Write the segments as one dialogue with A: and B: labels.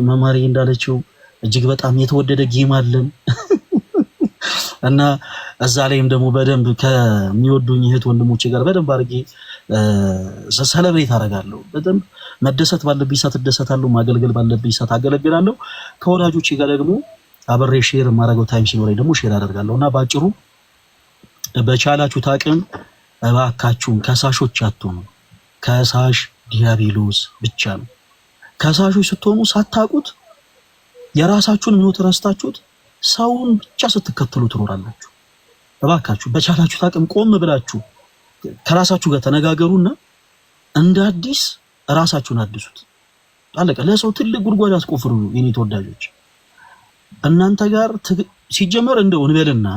A: መማሪ እንዳለችው እጅግ በጣም የተወደደ game አለን እና እዛ ላይም ደግሞ በደንብ ከሚወዱኝ እህት ወንድሞቼ ጋር በደንብ አድርጌ celebrate አደርጋለሁ። በደንብ መደሰት ባለብኝ ሰዓት እደሰታለሁ፣ ማገልገል ባለብኝ ሰዓት አገለግላለሁ። ከወዳጆቼ ጋር ደግሞ አብሬ share የማደርገው time ሲኖረኝ ደግሞ share አደርጋለሁ። እና በአጭሩ በቻላችሁት አቅም እባካችሁን ከሳሾች አትሆኑ። ከሳሽ ዲያብሎስ ብቻ ነው። ከሳሾች ስትሆኑ ሳታውቁት የራሳችሁን ሕይወት ረስታችሁት ሰውን ብቻ ስትከተሉ ትኖራላችሁ። እባካችሁ በቻላችሁት አቅም ቆም ብላችሁ ከራሳችሁ ጋር ተነጋገሩና እንደ አዲስ ራሳችሁን አድሱት። አለቀ። ለሰው ትልቅ ጉድጓድ አትቆፍሩ የኔ ተወዳጆች። እናንተ ጋር ሲጀመር እንደው እንበልና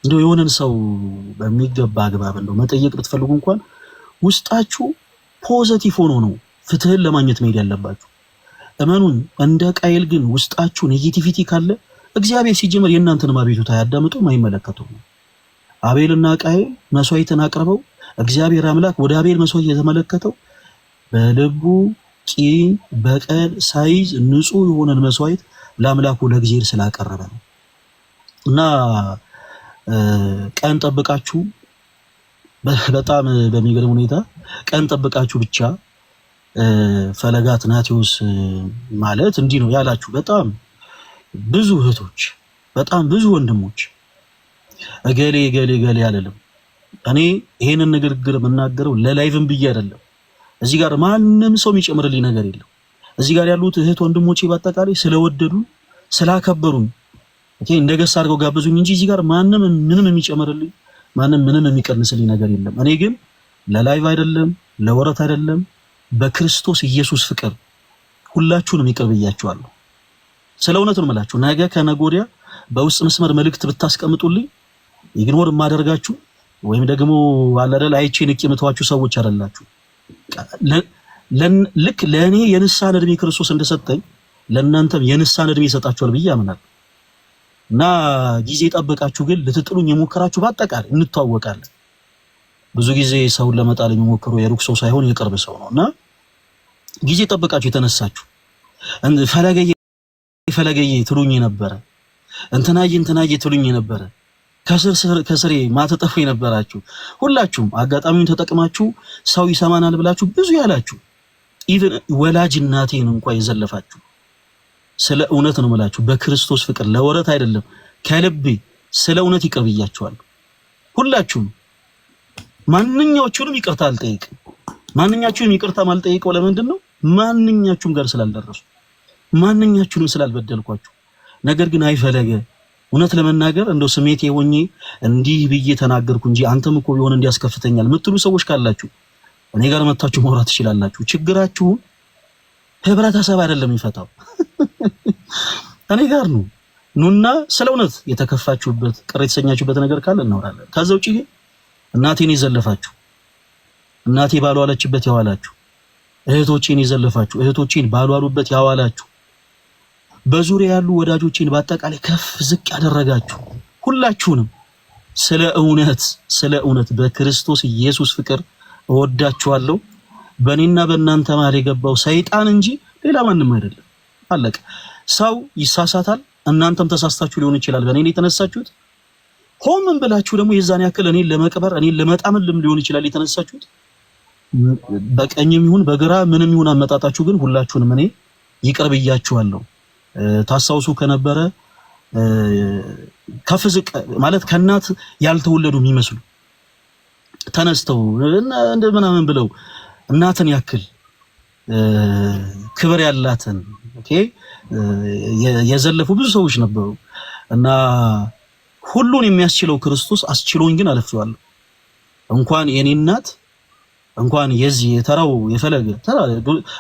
A: እንደው የሆነን ሰው በሚገባ አግባብ እንደው መጠየቅ ብትፈልጉ እንኳን ውስጣችሁ positive ሆኖ ነው ፍትህን ለማግኘት መሄድ ያለባችሁ። እመኑኝ፣ እንደ ቃየል ግን ውስጣችሁ negativity ካለ እግዚአብሔር ሲጀመር የእናንተንም አቤቱታ አያዳምጡም፣ አይመለከቱም። አቤልና ቃየል መስዋዕትን አቅርበው እግዚአብሔር አምላክ ወደ አቤል መስዋዕት የተመለከተው በልቡ ቂም በቀል ሳይዝ ንጹህ የሆነን መስዋዕት ለአምላኩ ለእግዚአብሔር ስላቀረበ ነው። እና ቀን ጠብቃችሁ፣ በጣም በሚገርም ሁኔታ ቀን ጠብቃችሁ ብቻ ፈለገ አትናቴዎስ ማለት እንዲህ ነው ያላችሁ በጣም ብዙ እህቶች፣ በጣም ብዙ ወንድሞች፣ እገሌ እገሌ እገሌ አልልም። እኔ ይሄንን ንግግር የምናገረው ለ live ም ብዬ አይደለም። እዚህ ጋር ማንም ሰው የሚጨምርልኝ ነገር የለም። እዚህ ጋር ያሉት እህት ወንድሞቼ በአጠቃላይ ስለወደዱ ስላከበሩኝ okay እንደ guest አድርገው ጋበዙኝ እንጂ እዚህ ጋር ማንም ምንም የሚጨምርልኝ፣ ማንም ምንም የሚቀንስልኝ ነገር የለም። እኔ ግን ለ live አይደለም፣ ለወረት አይደለም፣ በክርስቶስ ኢየሱስ ፍቅር ሁላችሁንም ይቅር ብያችኋለሁ። ስለ እውነት ነው የምላችሁ። ነገ ከነገ ወዲያ በውስጥ መስመር መልእክት ብታስቀምጡልኝ ignore የማደርጋችሁ ወይም ደግሞ አለ አይደል አይቼ ንቄ የምተዋችሁ ሰዎች አይደላችሁ። ልክ ለእኔ የንስሐን እድሜ ክርስቶስ እንደሰጠኝ ለእናንተም የንስሐን እድሜ ይሰጣችኋል ብዬ አምናለሁ። እና ጊዜ ጠብቃችሁ ግን ልትጥሉኝ የሞከራችሁ በአጠቃላይ እንተዋወቃለን። ብዙ ጊዜ ሰውን ለመጣል የሚሞክሩ የሩቅ ሰው ሳይሆን የቅርብ ሰው ነው። እና ጊዜ ጠብቃችሁ የተነሳችሁ ፈለገዬ ፈለገዬ ትሉኝ ነበረ፣ እንትናዬ እንትናዬ ትሉኝ ነበረ፣ ከስር ከስሬ ማተጠፉ የነበራችሁ ሁላችሁም አጋጣሚውን ተጠቅማችሁ ሰው ይሰማናል ብላችሁ ብዙ ያላችሁ፣ even ወላጅ እናቴን እንኳን የዘለፋችሁ፣ ስለ እውነት ነው የምላችሁ፣ በክርስቶስ ፍቅር ለወረት አይደለም፣ ከልቤ ስለ እውነት ይቅር ብያችኋለሁ። ሁላችሁም ማንኛዎቹንም ይቅርታ አልጠይቅም። ማንኛችሁንም ይቅርታ ማልጠይቀው ለምንድን ነው? ማንኛችሁም ጋር ስላልደረሱ፣ ማንኛችሁንም ስላልበደልኳችሁ። ነገር ግን አይፈለገ እውነት ለመናገር እንደው ስሜቴ ሆኜ እንዲህ ብዬ ተናገርኩ እንጂ አንተም እኮ ቢሆን እንዲያስከፍተኛል የምትሉ ሰዎች ካላችሁ እኔ ጋር መታችሁ ማውራት ትችላላችሁ። ችግራችሁን ህብረተሰብ አይደለም የሚፈታው፣ እኔ ጋር ነው። ኑና ስለ እውነት የተከፋችሁበት ቅር የተሰኛችሁበት ነገር ካለ እናወራለን። ከዛ ውጪ ግን እናቴን የዘለፋችሁ፣ እናቴ ባልዋለችበት ያዋላችሁ፣ እህቶቼን የዘለፋችሁ፣ እህቶቼን ባልዋሉበት ያዋላችሁ፣ በዙሪያ ያሉ ወዳጆቼን በአጠቃላይ ከፍ ዝቅ ያደረጋችሁ ሁላችሁንም ስለ እውነት፣ ስለ እውነት በክርስቶስ ኢየሱስ ፍቅር እወዳችኋለሁ። በእኔና በእናንተ መሃል የገባው ሰይጣን እንጂ ሌላ ማንም አይደለም። አለቀ። ሰው ይሳሳታል። እናንተም ተሳስታችሁ ሊሆን ይችላል። በእኔ የተነሳችሁት ሆምን ብላችሁ ደግሞ የዛን ያክል እኔን ለመቅበር፣ እኔን ለመጣምልም ሊሆን ይችላል የተነሳችሁት። በቀኝም ይሁን በግራ ምንም ይሁን አመጣጣችሁ ግን ሁላችሁንም እኔ ይቅር ብያችኋለሁ። ታስታውሱ ከነበረ ከፍዝቅ ማለት ከእናት ያልተወለዱ የሚመስሉ ተነስተው እንደ ምናምን ብለው እናትን ያክል ክብር ያላትን okay የዘለፉ ብዙ ሰዎች ነበሩ። እና ሁሉን የሚያስችለው ክርስቶስ አስችሎኝ ግን አልፌዋለሁ። እንኳን የኔ እናት፣ እንኳን የዚህ የተራው የፈለገ ተራ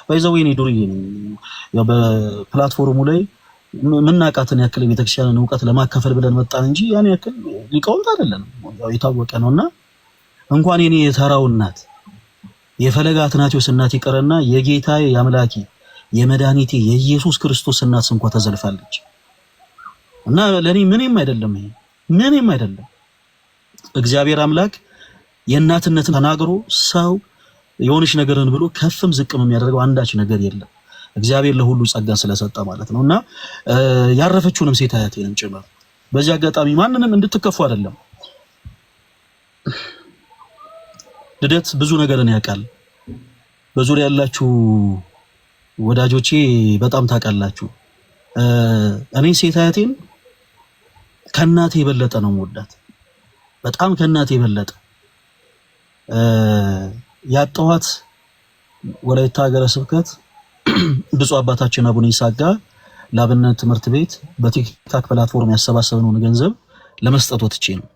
A: by the way እኔ ዱርዬ ነኝ። ያው በ platform ኡ ላይ ምናቃትን ያክል የቤተክርስቲያንን እውቀት ለማካፈል ብለን መጣን እንጂ ያን ያክል ሊቃውንት አይደለንም። ያው የታወቀ ነውና እንኳን የኔ የተራው እናት የፈለገ አትናቴዎስ እናት ይቅርና የጌታዬ የአምላኬ የመድኃኒቴ የኢየሱስ ክርስቶስ እናት እንኳ ተዘልፋለች። እና ለኔ ምንም አይደለም፣ ይሄ ምንም አይደለም። እግዚአብሔር አምላክ የእናትነትን ተናግሮ ሰው የሆነች ነገርን ብሎ ከፍም ዝቅም የሚያደርገው አንዳች ነገር የለም። እግዚአብሔር ለሁሉ ጸጋ ስለሰጠ ማለት ነው። እና ያረፈችውንም ሴት አያቴንም ጭምር በዚህ አጋጣሚ ማንንም እንድትከፉ አይደለም። ልደት ብዙ ነገርን ያውቃል። በዙሪያ ያላችሁ ወዳጆቼ በጣም ታውቃላችሁ። እኔ ሴት አያቴን ከእናቴ የበለጠ ነው የምወዳት። በጣም ከእናቴ የበለጠ ያጣኋት ወላይታ ሀገረ ስብከት ብፁዕ አባታችን አቡነ ይስሐቅ ጋር ለአብነት ትምህርት ቤት በ TikTok platform ያሰባሰብነውን ገንዘብ ለመስጠት ወጥቼ ነው።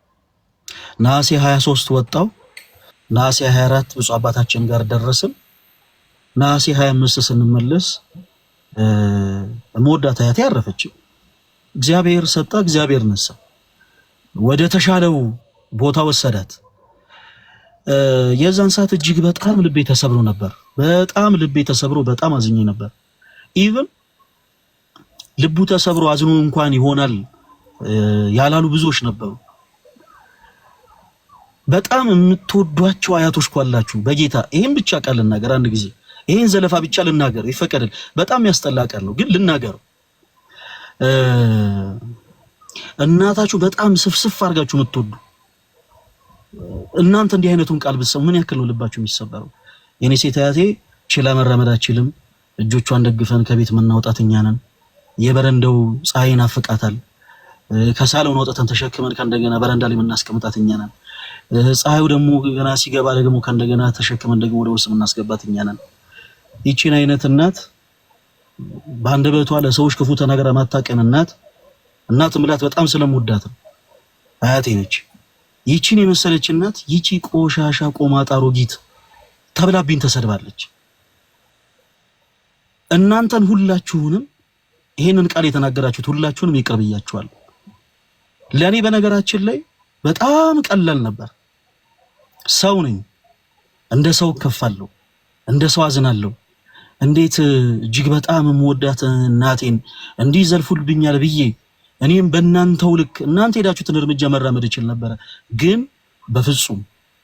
A: ነሐሴ 23 ወጣው። ነሐሴ 24 ብፁዕ አባታችን ጋር ደረስን። ነሐሴ 25 ስንመለስ መወዳት አያቴ አረፈች። እግዚአብሔር ሰጠ፣ እግዚአብሔር ነሳ። ወደ ተሻለው ቦታ ወሰዳት። የዛን ሰዓት እጅግ በጣም ልቤ ተሰብሮ ነበር። በጣም ልቤ ተሰብሮ በጣም አዝኜ ነበር። Even ልቡ ተሰብሮ አዝኖ እንኳን ይሆናል ያላሉ ብዙዎች ነበሩ። በጣም የምትወዷቸው አያቶች ካላችሁ በጌታ ይሄን ብቻ ቃል ልናገር፣ አንድ ጊዜ ይሄን ዘለፋ ብቻ ልናገር ይፈቀድል። በጣም ያስጠላ ቃል ነው፣ ግን ልናገረው። እናታችሁ በጣም ስፍስፍ አድርጋችሁ የምትወዱ እናንተ እንዲህ አይነቱን ቃል ብትሰሙ ምን ያክል ነው ልባችሁ የሚሰበረው? የኔ ሴት አያቴ ችላ መራመድ አችልም። እጆቿን ደግፈን ከቤት የምናወጣት እኛ ነን። የበረንዳው ፀሐይ ናፍቃታል። ከሳሎን ወጥተን ተሸክመን ከእንደገና በረንዳ ላይ የምናስቀምጣት እኛ ነን። ፀሐዩ ደግሞ ገና ሲገባ ደግሞ ከእንደገና ተሸክመን ደግሞ ወደ ውስጥ የምናስገባት እኛ ነን። ይቺን አይነት እናት በአንደበቷ ለሰዎች ክፉ ተናግራ ማታቀን እናት እናት ምላት በጣም ስለምወዳት ነው፣ አያቴ ነች። ይቺን የመሰለች እናት ይቺ ቆሻሻ ቆማጣ አሮጊት ተብላብኝ ተሰድባለች። እናንተን ሁላችሁንም ይሄንን ቃል የተናገራችሁት ሁላችሁንም ይቅር ብያችኋለሁ። ለእኔ በነገራችን ላይ በጣም ቀላል ነበር። ሰው ነኝ፣ እንደ ሰው እከፋለሁ፣ እንደ ሰው አዝናለሁ። እንዴት እጅግ በጣም የምወዳት እናቴን እንዲህ ዘልፉልብኛል ብዬ እኔም በእናንተው ልክ እናንተ ሄዳችሁትን እርምጃ መራመድ እችል ነበረ፣ ግን በፍጹም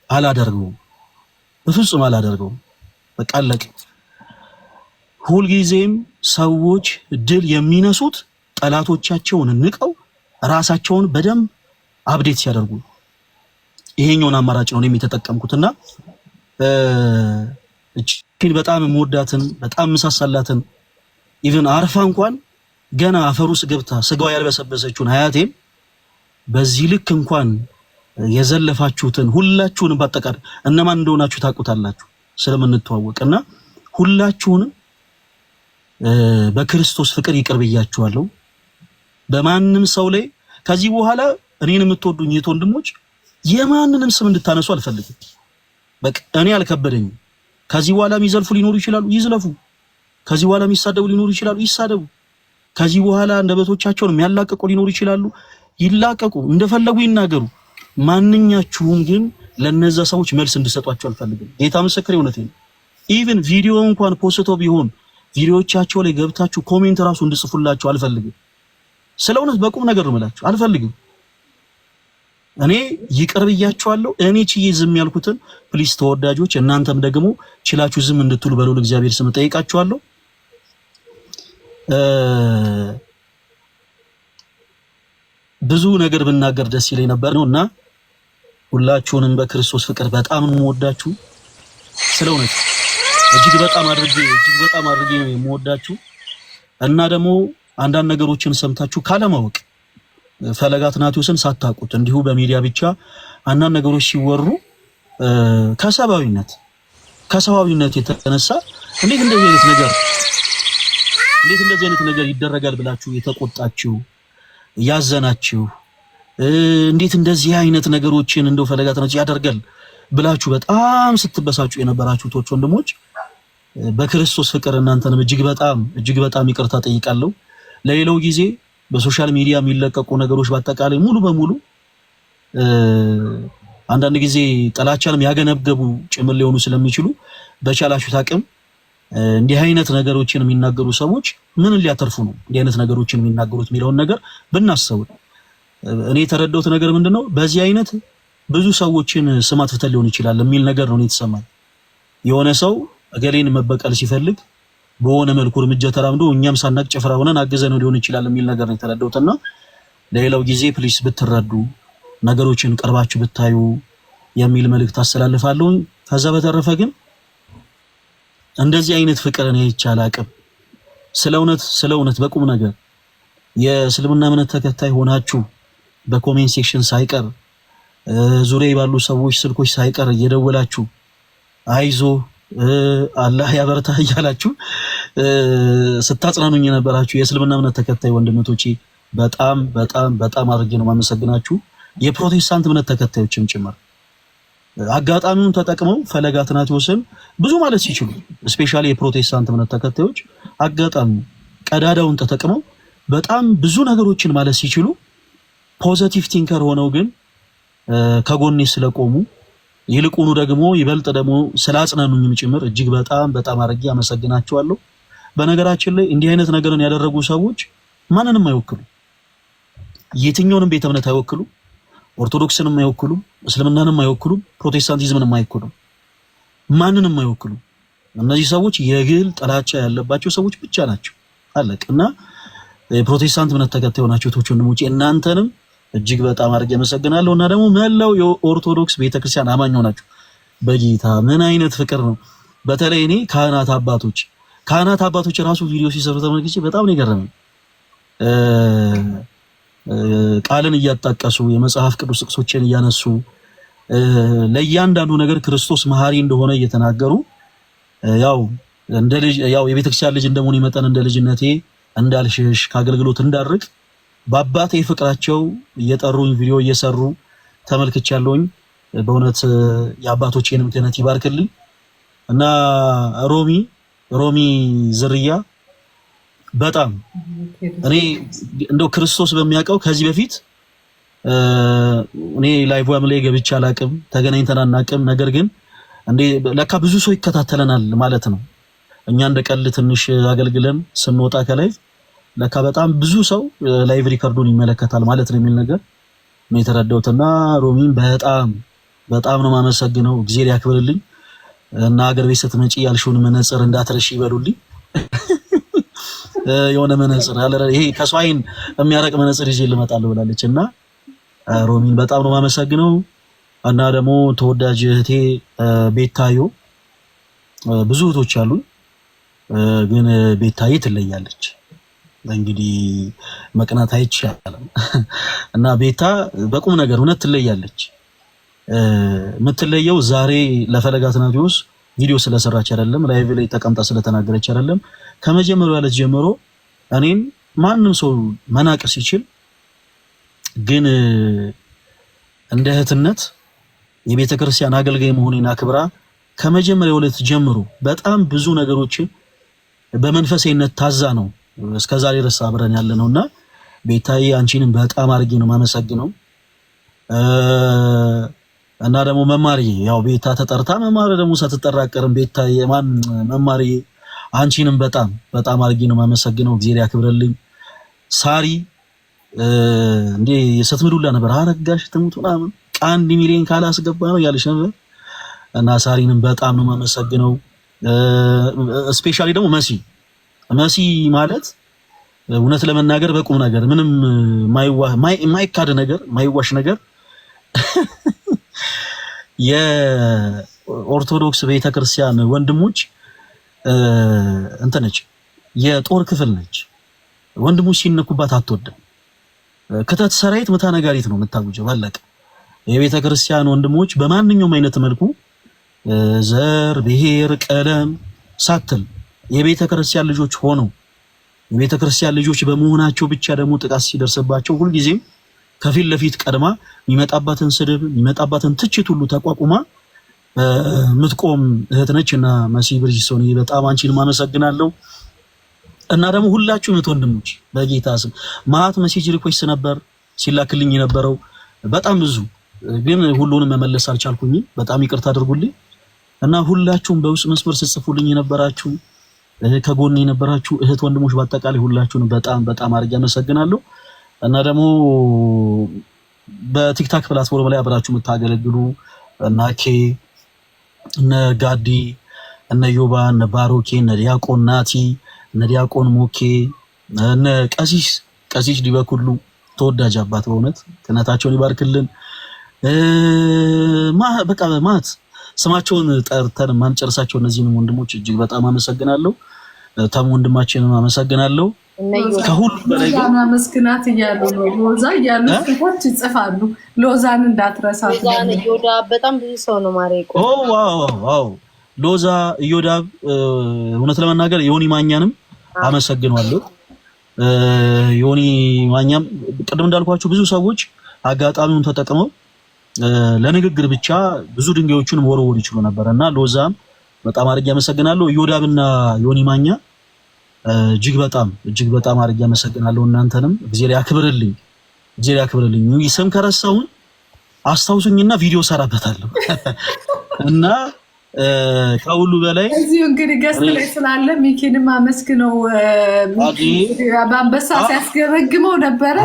A: አላደርገውም። በፍጹም አላደርገውም። በቃ አለቀ። ሁልጊዜም ሰዎች ድል የሚነሱት ጠላቶቻቸውን ንቀው ራሳቸውን በደንብ update ሲያደርጉ ይሄኛውን አማራጭ ነው እኔም የተጠቀምኩትና እቺን በጣም የምወዳትን በጣም የምሳሳላትን even አርፋ እንኳን ገና አፈር ውስጥ ገብታ ስጋዋ ያልበሰበሰችውን አያቴን በዚህ ልክ እንኳን የዘለፋችሁትን ሁላችሁንም በአጠቃላይ እነማን እንደሆናችሁ ታውቁታላችሁ ስለምንተዋወቅ እና ሁላችሁንም በክርስቶስ ፍቅር ይቅር ብያችኋለሁ። በማንም ሰው ላይ ከዚህ በኋላ እኔን የምትወዱኝ የት ወንድሞች የማንንም ስም እንድታነሱ አልፈልግም። በቃ እኔ አልከበደኝም። ከዚህ በኋላ የሚዘልፉ ሊኖሩ ይችላሉ፣ ይዝለፉ። ከዚህ በኋላ የሚሳደቡ ሊኖሩ ይችላሉ፣ ይሳደቡ። ከዚህ በኋላ አንደበቶቻቸውን የሚያላቅቁ ሊኖሩ ይችላሉ፣ ይላቀቁ፣ እንደፈለጉ ይናገሩ። ማንኛችሁም ግን ለነዛ ሰዎች መልስ እንድሰጧቸው አልፈልግም። ጌታ ምስክሬ፣ እውነቴን ነው። Even ቪዲዮ እንኳን post ቢሆን ቪዲዮዎቻቸው ላይ ገብታችሁ comment ራሱ እንድጽፉላቸው አልፈልግም። ስለ እውነት በቁም ነገር ነው የምላችሁ፣ አልፈልግም። እኔ ይቅር ብያችኋለሁ። እኔ ችዬ ዝም ያልኩትን please ተወዳጆች፣ እናንተም ደግሞ ችላችሁ ዝም እንድትሉ በልዑል እግዚአብሔር ስም ጠይቃችኋለሁ። ብዙ ነገር ብናገር ደስ ይለኝ ነበር ነው እና ሁላችሁንም በክርስቶስ ፍቅር በጣም የምወዳችሁ ስለ እውነት እጅግ በጣም አድርጌ ነው የምወዳችሁ እና ደግሞ አንዳንድ ነገሮችን ሰምታችሁ ካለማወቅ ፈለገ አትናቴዎስን ሳታውቁት እንዲሁ በሚዲያ ብቻ አንዳንድ ነገሮች ሲወሩ ከሰብአዊነት የተነሳ እንዴት እንደዚህ አይነት ነገር እንዴት እንደዚህ አይነት ነገር ይደረጋል ብላችሁ የተቆጣችሁ ያዘናችሁ፣ እንዴት እንደዚህ አይነት ነገሮችን እንደው ፈለገ አትናቴዎስ ያደርጋል ብላችሁ በጣም ስትበሳጩ የነበራችሁ ቶች ወንድሞች በክርስቶስ ፍቅር እናንተንም እጅግ በጣም ይቅርታ ጠይቃለሁ። ለሌላው ጊዜ በ social media የሚለቀቁ ነገሮች በአጠቃላይ ሙሉ በሙሉ አንዳንድ ጊዜ ጥላቻንም ያገነገቡ ጭምር ሊሆኑ ስለሚችሉ በቻላችሁት አቅም እንዲህ አይነት ነገሮችን የሚናገሩ ሰዎች ምን ሊያተርፉ ነው እንዲህ አይነት ነገሮችን የሚናገሩት የሚለውን ነገር ብናስተውል። እኔ የተረዳሁት ነገር ምንድነው፣ በዚህ አይነት ብዙ ሰዎችን ስም አጥፍተን ሊሆን ይችላል የሚል ነገር ነው የተሰማኝ። የሆነ ሰው እገሌን መበቀል ሲፈልግ በሆነ መልኩ እርምጃ ተራምዶ እኛም ሳናቅ ጭፍራ ሆነን አግዘነው ሊሆን ይችላል የሚል ነገር ነው የተረዳሁትና ለሌላው ጊዜ please ብትረዱ፣ ነገሮችን ቀርባችሁ ብታዩ የሚል መልእክት አስተላልፋለሁ። ከዛ በተረፈ ግን እንደዚህ አይነት ፍቅር እኔ አይቼ አላቅም። ስለ እውነት፣ ስለ እውነት በቁም ነገር የእስልምና እምነት ተከታይ ሆናችሁ በ comment section ሳይቀር፣ ዙሪያ ባሉ ሰዎች ስልኮች ሳይቀር እየደወላችሁ አይዞ፣ አላህ ያበርታ እያላችሁ ስታጽናኑኝ የነበራችሁ የእስልምና እምነት ተከታይ ወንድሞቼ በጣም በጣም በጣም አድርጌ ነው የማመሰግናችሁ። የፕሮቴስታንት እምነት ተከታዮችም ጭምር አጋጣሚውን ተጠቅመው ፈለገ አትናቴዎስን ብዙ ማለት ሲችሉ፣ especially የፕሮቴስታንት እምነት ተከታዮች አጋጣሚ ቀዳዳውን ተጠቅመው በጣም ብዙ ነገሮችን ማለት ሲችሉ positive thinker ሆነው ግን ከጎኔ ስለቆሙ፣ ይልቁኑ ደግሞ ይበልጥ ደግሞ ስላጽናኑኝም ጭምር እጅግ በጣም በጣም አድርጌ አመሰግናቸዋለሁ። በነገራችን ላይ እንዲህ አይነት ነገርን ያደረጉ ሰዎች ማንንም አይወክሉ፣ የትኛውንም ቤተ እምነት አይወክሉ፣ ኦርቶዶክስንም አይወክሉም፣ እስልምናንም አይወክሉም፣ ፕሮቴስታንቲዝምንም አይወክሉም፣ ማንንም አይወክሉም። እነዚህ ሰዎች የግል ጥላቻ ያለባቸው ሰዎች ብቻ ናቸው። አለቅ። እና የፕሮቴስታንት እምነት ተከታይ የሆናችሁ እህቶች ወንድሞቼ፣ እናንተንም እጅግ በጣም አድርጌ አመሰግናለሁ። እና ደግሞ መላው የኦርቶዶክስ ቤተክርስቲያን አማኝ ሆናችሁ በጌታ ምን አይነት ፍቅር ነው! በተለይ እኔ ካህናት አባቶች ራሱ ቪዲዮ ሲሰሩ ተመልክቼ በጣም ነው የገረመኝ። ቃልን እያጣቀሱ፣ የመጽሐፍ ቅዱስ ጥቅሶችን እያነሱ፣ ለእያንዳንዱ ነገር ክርስቶስ መሐሪ እንደሆነ እየተናገሩ፣ ያው እንደ ልጅ፣ ያው የቤተክርስቲያን ልጅ እንደመሆኔ መጠን እንደ ልጅነቴ እንዳልሸሽ፣ ከአገልግሎት እንዳርቅ በአባቴ ፍቅራቸው እየጠሩኝ ቪዲዮ እየሰሩ ተመልክቻለሁኝ። በእውነት የአባቶቼንም ክህነት ይባርክልኝ። እና ሮሚ ዝርያ በጣም እኔ እንደው ክርስቶስ በሚያውቀው ከዚህ በፊት እኔ live ላይ ገብቼ አላቅም፣ ተገናኝተን አናቅም። ነገር ግን እንዴ ለካ ብዙ ሰው ይከታተለናል ማለት ነው። እኛ እንደ ቀልድ ትንሽ አገልግለን ስንወጣ ከ live ለካ በጣም ብዙ ሰው live record ኡን ይመለከታል ማለት ነው የሚል ነገር ነው የተረዳሁት። እና ሮሚን በጣም በጣም ነው የማመሰግነው። እግዚአብሔር ያክብርልኝ። እና ሀገር ቤት ስትመጪ ያልሽውን መነጽር እንዳትረሺ ይበሉልኝ። የሆነ መነጽር አለ፣ ይሄ ከሰው አይን የሚያረቅ መነጽር ይዤ ልመጣለሁ ብላለች። እና ሮሚን በጣም ነው የማመሰግነው። እና ደግሞ ተወዳጅ እህቴ ቤታዮ፣ ብዙ እህቶች አሉኝ፣ ግን ቤታዬ ትለያለች። እንግዲህ መቅናት አይቻልም። እና ቤታ በቁም ነገር እውነት ትለያለች። የምትለየው ዛሬ ለፈለገ አትናቴዎስ ቪዲዮ ስለሰራች አይደለም፣ live ላይ ተቀምጣ ስለተናገረች አይደለም። ከመጀመሪያው ዕለት ጀምሮ እኔን ማንም ሰው መናቅ ሲችል ግን እንደ እህትነት የቤተ ክርስቲያን አገልጋይ መሆኔን አክብራ ከመጀመሪያው ዕለት ጀምሮ በጣም ብዙ ነገሮችን በመንፈሳዊነት ታዛ ነው እስከዛሬ ድረስ አብረን ያለ ነው። እና ቤታዬ አንቺንም በጣም አድርጌ ነው የማመሰግነው። እና ደግሞ መማርዬ፣ ያው ቤታ ተጠርታ መማር ደግሞ ሳትጠራ አትቀርም። ቤታዬ ማን መማርዬ አንቺንም በጣም በጣም አድርጌ ነው የማመሰግነው። እግዚአብሔር ያክብረልኝ። ሳሪ እንዴ የሰትምዱላ ነበር፣ አረጋሽ ትሙት ምናምን 1 ሚሊዮን ካላስገባ ነው እያለች ነበር። እና ሳሪንም በጣም ነው የማመሰግነው። Especially ደግሞ መሲ። መሲ ማለት እውነት ለመናገር በቁም ነገር ምንም የማይካድ ነገር፣ የማይዋሽ ነገር የኦርቶዶክስ ቤተክርስቲያን ወንድሞች እንትን ነች፣ የጦር ክፍል ነች። ወንድሞች ሲነኩባት አትወድም። ክተት ሰራዊት ምታ ነጋሪት ነው የምታውጀው። ባለቀ። የቤተ ክርስቲያን ወንድሞች በማንኛውም አይነት መልኩ ዘር፣ ብሔር፣ ቀለም ሳትል የቤተ ክርስቲያን ልጆች ሆነው የቤተ ክርስቲያን ልጆች በመሆናቸው ብቻ ደግሞ ጥቃት ሲደርስባቸው ሁልጊዜም ከፊት ለፊት ቀድማ የሚመጣባትን ስድብ፣ የሚመጣባትን ትችት ሁሉ ተቋቁማ የምትቆም እህት ነች። እና መሲ ብርጅስቶን በጣም አንቺን አመሰግናለሁ። እና ደግሞ ሁላችሁም እህት ወንድሞች በጌታ ስም ማት message request ነበር ሲላክልኝ የነበረው በጣም ብዙ፣ ግን ሁሉንም መመለስ አልቻልኩኝም። በጣም ይቅርታ አድርጉልኝ። እና ሁላችሁም በውስጥ መስመር ስትጽፉልኝ የነበራችሁ፣ ከጎን የነበራችሁ እህት ወንድሞች በአጠቃላይ ሁላችሁንም በጣም በጣም አድርጌ አመሰግናለሁ። እና ደግሞ በ TikTok platform ላይ አብራችሁ የምታገለግሉ እነ ኬ፣ እነ ጋዲ፣ እነ ዮባ፣ እነ ባሮኬ፣ እነ ዲያቆን ናቲ፣ እነ ዲያቆን ሞኬ፣ እነ ቀሲስ ዲበኩሉ ተወዳጅ አባት በእውነት ክህነታቸውን ይባርክልን። በቃ ማት ስማቸውን ጠርተን ማንጨርሳቸው እነዚህንም ወንድሞች እጅግ በጣም አመሰግናለሁ። ተም ወንድማችንም አመሰግናለሁ። ከሁሉ በላይ ግን
B: አመስግናት እያሉ ነው። ሎዛ እያሉ ሰዎች ይጽፋሉ። ሎዛን እንዳትረሳት።
C: ሎዛን፣ እዮዳብ፣ በጣም ብዙ ሰው ነው ማሬ።
A: Oh wow፣ ሎዛ፣ እዮዳብ፣ እውነት ለመናገር ዮኒ ማኛንም አመሰግናለሁ። ዮኒ ማኛም ቅድም እንዳልኳችሁ ብዙ ሰዎች አጋጣሚውን ተጠቅመው ለንግግር ብቻ ብዙ ድንጋዮችን መወርወር ይችሉ ነበር እና ሎዛም በጣም አድርጌ አመሰግናለሁ። እዮዳብና ዮኒ ማኛ እጅግ በጣም እጅግ በጣም አድርጌ አመሰግናለሁ። እናንተንም እግዚአብሔር ያክብርልኝ፣ እግዚአብሔር ያክብርልኝ። ስም ከረሳሁኝ አስታውሱኝና ቪዲዮ ሰራበታለሁ እና ከሁሉ በላይ
B: እዚሁ እንግዲህ guest ላይ ስላለ ሚኪንም አመስግነው። በአንበሳ ሲያስገመግመው ነበረ።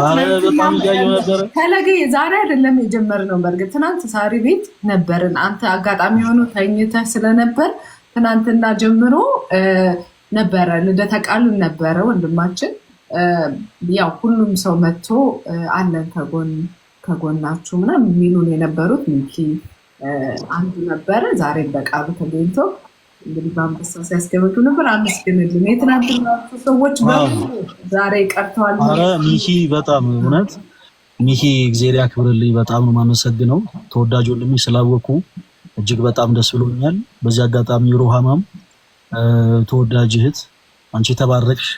A: በጣም እያየሁ ነበረ።
B: ፈለገ ዛሬ አይደለም የጀመርነው። በእርግጥ ትናንት ሳሪ ቤት ነበርን። አንተ አጋጣሚ ሆኖ ተኝተህ ስለነበር ትናንትና ጀምሮ ነበረ። ልደተ ቃልን ነበረ ወንድማችን። ያው ሁሉም ሰው መጥቶ አለን ከጎናችሁ ምናምን የሚሉን የነበሩት ሚኪ አንዱ ነበረ። ዛሬም በቃሉ ተገኝቶ እንግዲህ በአንበሳ ሲያስገበግብ ነበር። አመስግንልን። የትናንትና ሰዎች ዛሬ ቀርተዋል።
A: ኧረ ሚኪ በጣም እውነት ሚኪ እግዚአብሔር ያክብርልኝ። በጣም ነው የማመሰግነው። ተወዳጅ ወንድሜ ስላወኩ እጅግ በጣም ደስ ብሎኛል። በዚህ አጋጣሚ ሮሃማም ተወዳጅ እህት አንቺ ተባረክሽ።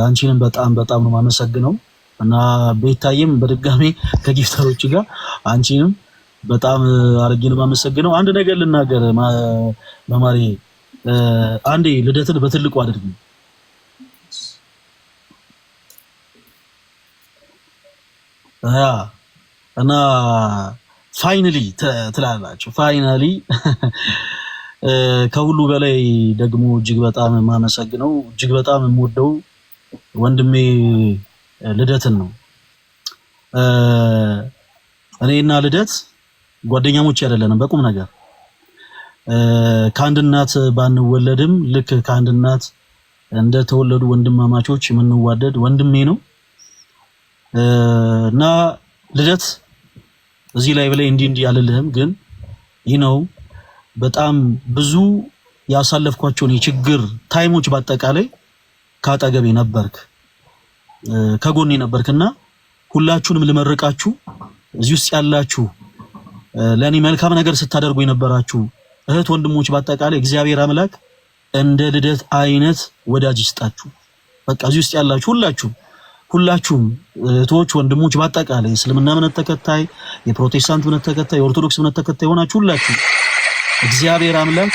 A: አንቺንም በጣም በጣም ነው የማመሰግነው እና ቤታዬም በድጋሜ ከ gifter ኦች ጋር አንቺንም በጣም አድርጌ ነው የማመሰግነው። አንድ ነገር ልናገር መማሪ፣ አንዴ ልደትን በትልቁ አድርጊ። እና finally ትላላችሁ። Finally ከሁሉ በላይ ደግሞ እጅግ በጣም የማመሰግነው እጅግ በጣም የምወደው ወንድሜ ልደትን ነው። እኔና ልደት ጓደኛሞች አይደለንም። በቁም ነገር ከአንድ እናት ባንወለድም ልክ ከአንድ እናት እንደተወለዱ ወንድማማቾች የምንዋደድ ወንድሜ ነው እና ልደት እዚህ ላይ በላይ እንዲህ እንዲህ አልልህም፣ ግን ይህ ነው በጣም ብዙ ያሳለፍኳቸውን የችግር time ኦች በአጠቃላይ ካጠገቤ ነበርክ፣ ከጎኔ ነበርክና ሁላችሁንም ልመርቃችሁ እዚህ ውስጥ ያላችሁ ለእኔ መልካም ነገር ስታደርጉ የነበራችሁ እህት ወንድሞች በአጠቃላይ እግዚአብሔር አምላክ እንደ ልደት አይነት ወዳጅ ይስጣችሁ። በቃ እዚህ ውስጥ ያላችሁ ሁላችሁም እህቶች ወንድሞች በአጠቃላይ የእስልምና እምነት ተከታይ፣ የፕሮቴስታንት እምነት ተከታይ፣ የኦርቶዶክስ እምነት ተከታይ የሆናችሁ ሁላችሁ እግዚአብሔር አምላክ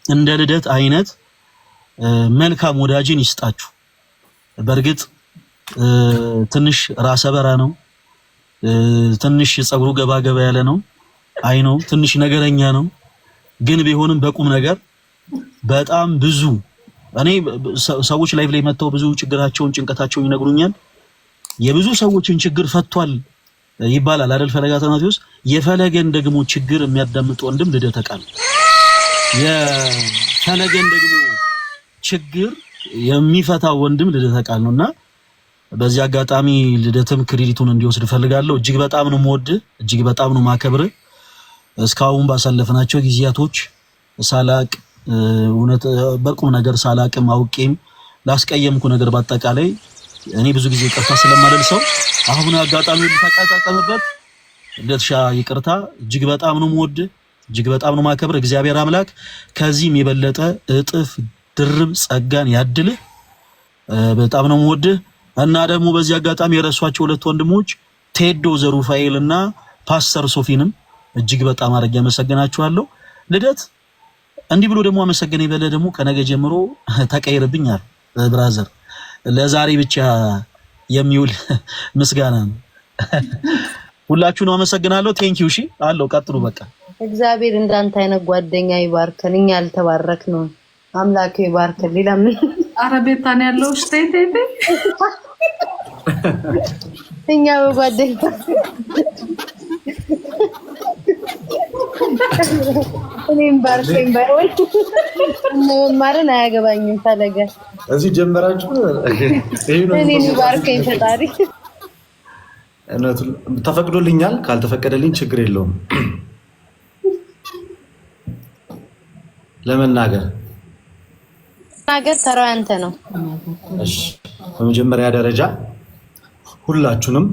A: እንደ ልደት አይነት መልካም ወዳጅን ይስጣችሁ። በእርግጥ ትንሽ ራሰ በራ ነው፣ ትንሽ ፀጉሩ ገባ ገባ ያለ ነው፣ አይ ነው ትንሽ ነገረኛ ነው። ግን ቢሆንም በቁም ነገር በጣም ብዙ እኔ ሰዎች live ላይ መጥተው ብዙ ችግራቸውን ጭንቀታቸውን ይነግሩኛል። የብዙ ሰዎችን ችግር ፈቷል ይባላል አይደል? ፈለገ አትናቴዎስ። የፈለገን ደግሞ ችግር የሚያዳምጥ ወንድም ልደተ ቃል፣ የፈለገን ደግሞ ችግር የሚፈታው ወንድም ልደተ ቃል ነውና በዚህ አጋጣሚ ልደትም credit ኡን እንዲወስድ እፈልጋለሁ። እጅግ በጣም ነው የምወድህ፣ እጅግ በጣም ነው የማከብርህ። እስካሁን ባሳለፍናቸው ጊዜያቶች ሳላቅ እውነት በቁም ነገር ሳላቅም አውቄም ላስቀየምኩ ነገር በአጠቃላይ እኔ ብዙ ጊዜ ይቅርታ ስለማልል ሰው አሁን አጋጣሚውን ልተጠቀምበት። ልደትሻ ይቅርታ። እጅግ በጣም ነው የምወድህ፣ እጅግ በጣም ነው የማከብርህ። እግዚአብሔር አምላክ ከዚህም የበለጠ እጥፍ ድርብ ጸጋን ያድልህ። በጣም ነው የምወድህ። እና ደግሞ በዚህ አጋጣሚ የረሷቸው ሁለት ወንድሞች ቴዶ ዘሩፋኤል እና ፓስተር ሶፊንም እጅግ በጣም አድርጌ አመሰግናችኋለሁ። ልደት እንዲህ ብሎ ደግሞ አመሰገነ ይበለ ደግሞ ከነገ ጀምሮ ተቀይርብኛል brother። ለዛሬ ብቻ የሚውል ምስጋና ነው። ሁላችሁንም አመሰግናለሁ። Thank you። እሺ አለው ቀጥሉ። በቃ
C: እግዚአብሔር እንዳንተ አይነት ጓደኛ ይባርከን። እኛ ያልተባረክ ነው አምላክ ይባርከን። ሌላ ምን?
B: ኧረ ቤታ ነው ያለው። እሺ ተይ ተይ ተይ።
C: እኛ በጓደኛ እኔም ባርከኝ ባይሆን መማርን አያገባኝም። ፈለገ
D: እዚህ ጀመራችሁ።
C: እኔን ባርከኝ ፈጣሪ።
D: ተፈቅዶልኛል። ካልተፈቀደልኝ ችግር የለውም ለመናገር
C: ናገር ተራው ያንተ ነው።
D: እሺ፣ በመጀመሪያ ደረጃ ሁላችሁንም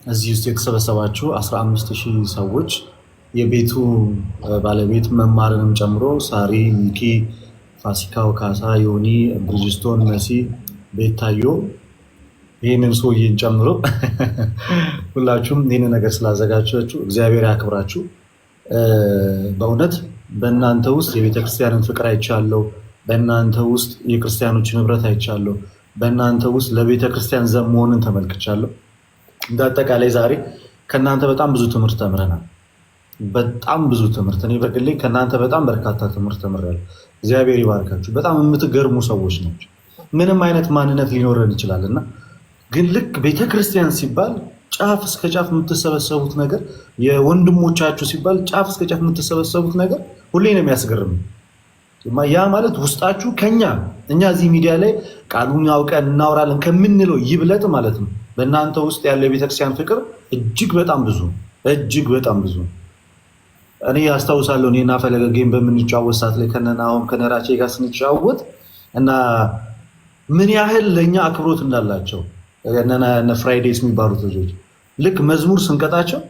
D: እዚህ ውስጥ የተሰበሰባችሁ 15,000 ሰዎች የቤቱ ባለቤት መማርንም ጨምሮ ሳሪ፣ ሚኪ፣ ፋሲካው፣ ካሳ፣ ዮኒ፣ ብሪጅስቶን፣ መሲ፣ ቤታዮ ይህንን ሰውዬን ጨምሮ ሁላችሁም ይህንን ነገር ስላዘጋጃችሁ እግዚአብሔር ያክብራችሁ። በእውነት በእናንተ ውስጥ የቤተክርስቲያንን ፍቅር አይቻለሁ። በእናንተ ውስጥ የክርስቲያኖችን ህብረት አይቻለሁ። በእናንተ ውስጥ ለቤተክርስቲያን ዘብ መሆንን ተመልክቻለሁ። እንደ አጠቃላይ ዛሬ ከእናንተ በጣም ብዙ ትምህርት ተምረናል። በጣም ብዙ ትምህርት፣ እኔ በግሌ ከእናንተ በጣም በርካታ ትምህርት ተምሬያለሁ። እግዚአብሔር ይባርካችሁ። በጣም የምትገርሙ ሰዎች ናቸው። ምንም አይነት ማንነት ሊኖረን ይችላል እና ግን ልክ ቤተክርስቲያን ሲባል ጫፍ እስከ ጫፍ የምትሰበሰቡት ነገር፣ የወንድሞቻችሁ ሲባል ጫፍ እስከ ጫፍ የምትሰበሰቡት ነገር ሁሌ ነው የሚያስገርም። ያ ማለት ውስጣችሁ ከኛ እኛ እዚህ ሚዲያ ላይ ቃሉን አውቀን እናወራለን ከምንለው ይብለጥ ማለት ነው። በእናንተ ውስጥ ያለው የቤተክርስቲያን ፍቅር እጅግ በጣም ብዙ፣ እጅግ በጣም ብዙ። እኔ አስታውሳለሁ እኔና ፈለገ game በምንጫወት ሰዓት ላይ ከነናሆም ከነራቼ ጋር ስንጫወት እና ምን ያህል ለእኛ አክብሮት እንዳላቸው እነ ፍራይዴስ የሚባሉት ልጆች ልክ መዝሙር ስንቀጣቸው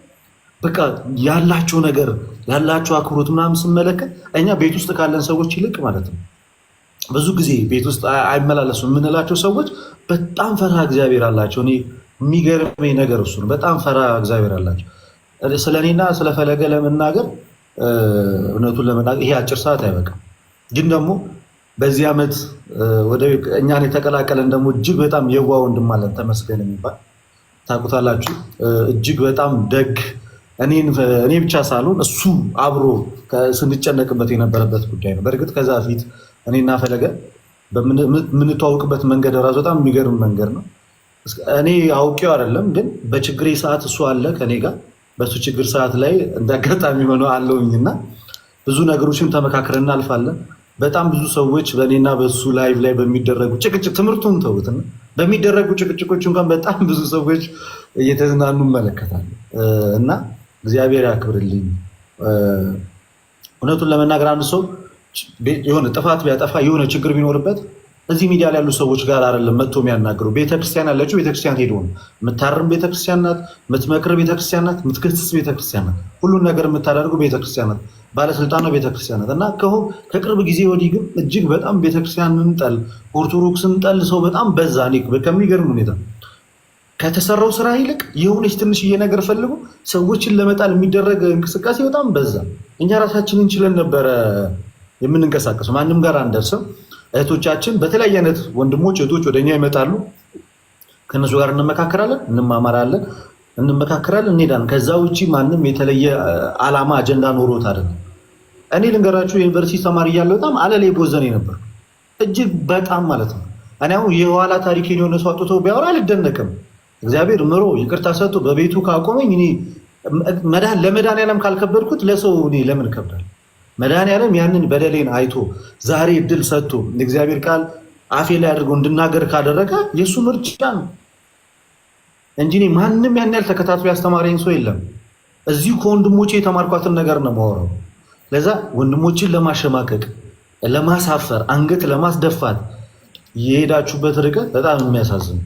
D: በቃ ያላቸው ነገር ያላቸው አክብሮት ምናምን ስመለከት እኛ ቤት ውስጥ ካለን ሰዎች ይልቅ ማለት ነው ብዙ ጊዜ ቤት ውስጥ አይመላለሱም የምንላቸው ሰዎች በጣም ፈርሃ እግዚአብሔር አላቸው። እኔ የሚገርመኝ ነገር እሱ ነው። በጣም ፈርሃ እግዚአብሔር አላቸው። ስለ እኔና ስለ ፈለገ ለመናገር እውነቱን ለመናገር ይሄ አጭር ሰዓት አይበቃም። ግን ደግሞ በዚህ ዓመት ወደ እኛን የተቀላቀለን ደግሞ እጅግ በጣም የዋ ወንድም አለን፣ ተመስገን የሚባል ታውቁታላችሁ። እጅግ በጣም ደግ፣ እኔ ብቻ ሳልሆን እሱ አብሮ ስንጨነቅበት የነበረበት ጉዳይ ነው። በእርግጥ ከዛ በፊት እኔና ፈለገ በምንተዋወቅበት መንገድ እራሱ በጣም የሚገርም መንገድ ነው። እኔ አውቄው አይደለም፣ ግን በችግሬ ሰዓት እሱ አለ ከኔ ጋር። በእሱ ችግር ሰዓት ላይ እንደ አጋጣሚ ሆኖ አለውኝና ብዙ ነገሮችን ተመካክረን እናልፋለን። በጣም ብዙ ሰዎች በእኔና በእሱ live ላይ በሚደረጉ ጭቅጭቅ፣ ትምህርቱን ተውትና በሚደረጉ ጭቅጭቆች እንኳን በጣም ብዙ ሰዎች እየተዝናኑ እመለከታለሁ እና እግዚአብሔር ያክብርልኝ። እውነቱን ለመናገር አንድ ሰው የሆነ ጥፋት ቢያጠፋ የሆነ ችግር ቢኖርበት እዚህ ሚዲያ ላይ ያሉ ሰዎች ጋር አይደለም መጥቶ የሚያናግሩ። ቤተክርስቲያን ያለችው ቤተክርስቲያን ሄዶ ነው የምታርም። ቤተክርስቲያን ናት የምትመክር፣ ቤተክርስቲያን ናት የምትገስጽ፣ ቤተክርስቲያን ናት ሁሉን ነገር የምታደርጉ ቤተክርስቲያን ናት። ባለስልጣኗ ቤተክርስቲያን ናት። እና ከቅርብ ጊዜ ወዲህ ግን እጅግ በጣም ቤተክርስቲያንን ጠል፣ ኦርቶዶክስን ጠል ሰው በጣም በዛ። እኔ ከሚገርም ሁኔታ ከተሰራው ስራ ይልቅ የሆነች ትንሽዬ ነገር ፈልጎ ሰዎችን ለመጣል የሚደረግ እንቅስቃሴ በጣም በዛ። እኛ ራሳችንን ችለን ነበረ የምንንቀሳቀሰው፣ ማንም ጋር አንደርስም። እህቶቻችን በተለያየ አይነት ወንድሞች እህቶች ወደኛ ይመጣሉ። ከእነሱ ጋር እንመካከራለን፣ እንማማራለን፣ እንመካከራለን፣ እንሄዳለን። ከዛ ውጭ ማንም የተለየ ዓላማ አጀንዳ ኖሮት አይደለም። እኔ ልንገራችሁ የዩኒቨርሲቲ ተማሪ እያለሁ በጣም አለሌ ቦዘኔ ነበር፣ እጅግ በጣም ማለት ነው። እኔ አሁን የኋላ ታሪኬን የሆነ ሰው አውጥቶ ቢያወራ አልደነቅም። እግዚአብሔር ምሮ ይቅርታ ሰጥቶ በቤቱ ካቆመኝ እኔ ለመድኃኒዓለም ካልከበድኩት ለሰው እኔ ለምን እከብዳለሁ? መድኃኒዓለም ያንን በደሌን አይቶ ዛሬ እድል ሰጥቶ እግዚአብሔር ቃል አፌ ላይ አድርጎ እንድናገር ካደረገ የእሱ ምርጫ ነው እንጂ እኔ ማንም ያን ያህል ተከታትሎ ያስተማረኝ ሰው የለም። እዚሁ ከወንድሞቼ የተማርኳትን ነገር ነው የማወራው። ለዛ ወንድሞችን ለማሸማቀቅ፣ ለማሳፈር፣ አንገት ለማስደፋት የሄዳችሁበት ርቀት በጣም የሚያሳዝን፣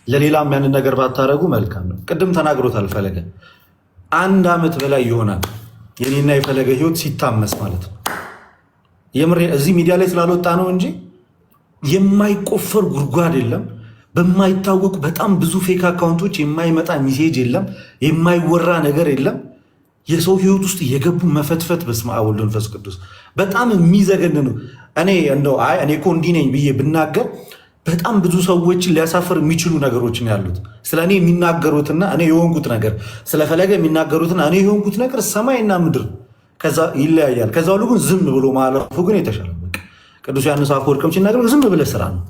D: ለሌላም ያንን ነገር ባታደርጉ መልካም ነው። ቅድም ተናግሮታል ፈለገ። አንድ ዓመት በላይ ይሆናል የኔና የፈለገ ህይወት ሲታመስ ማለት ነው። የምሬ እዚህ ሚዲያ ላይ ስላልወጣ ነው እንጂ የማይቆፈር ጉድጓድ የለም። በማይታወቁ በጣም ብዙ fake account ኦች የማይመጣ message የለም፣ የማይወራ ነገር የለም። የሰው ህይወት ውስጥ የገቡ መፈትፈት፣ በስመ አብ ወወልድ ወመንፈስ ቅዱስ በጣም የሚዘገን ነው። እኔ እንደው አይ እኔ እኮ እንዲህ ነኝ ብዬ ብናገር በጣም ብዙ ሰዎችን ሊያሳፍር የሚችሉ ነገሮች ነው ያሉት። ስለ እኔ የሚናገሩትና እኔ የሆንኩት ነገር፣ ስለፈለገ የሚናገሩትና እኔ የሆንኩት ነገር ሰማይና ምድር ከዛ ይለያያል። ከዛ ሁሉ ግን ዝም ብሎ ማለፉ ግን የተሻለ። ቅዱስ ዮሐንስ አፈወርቅም ሲናገር ዝም ብለህ ስራ ነው።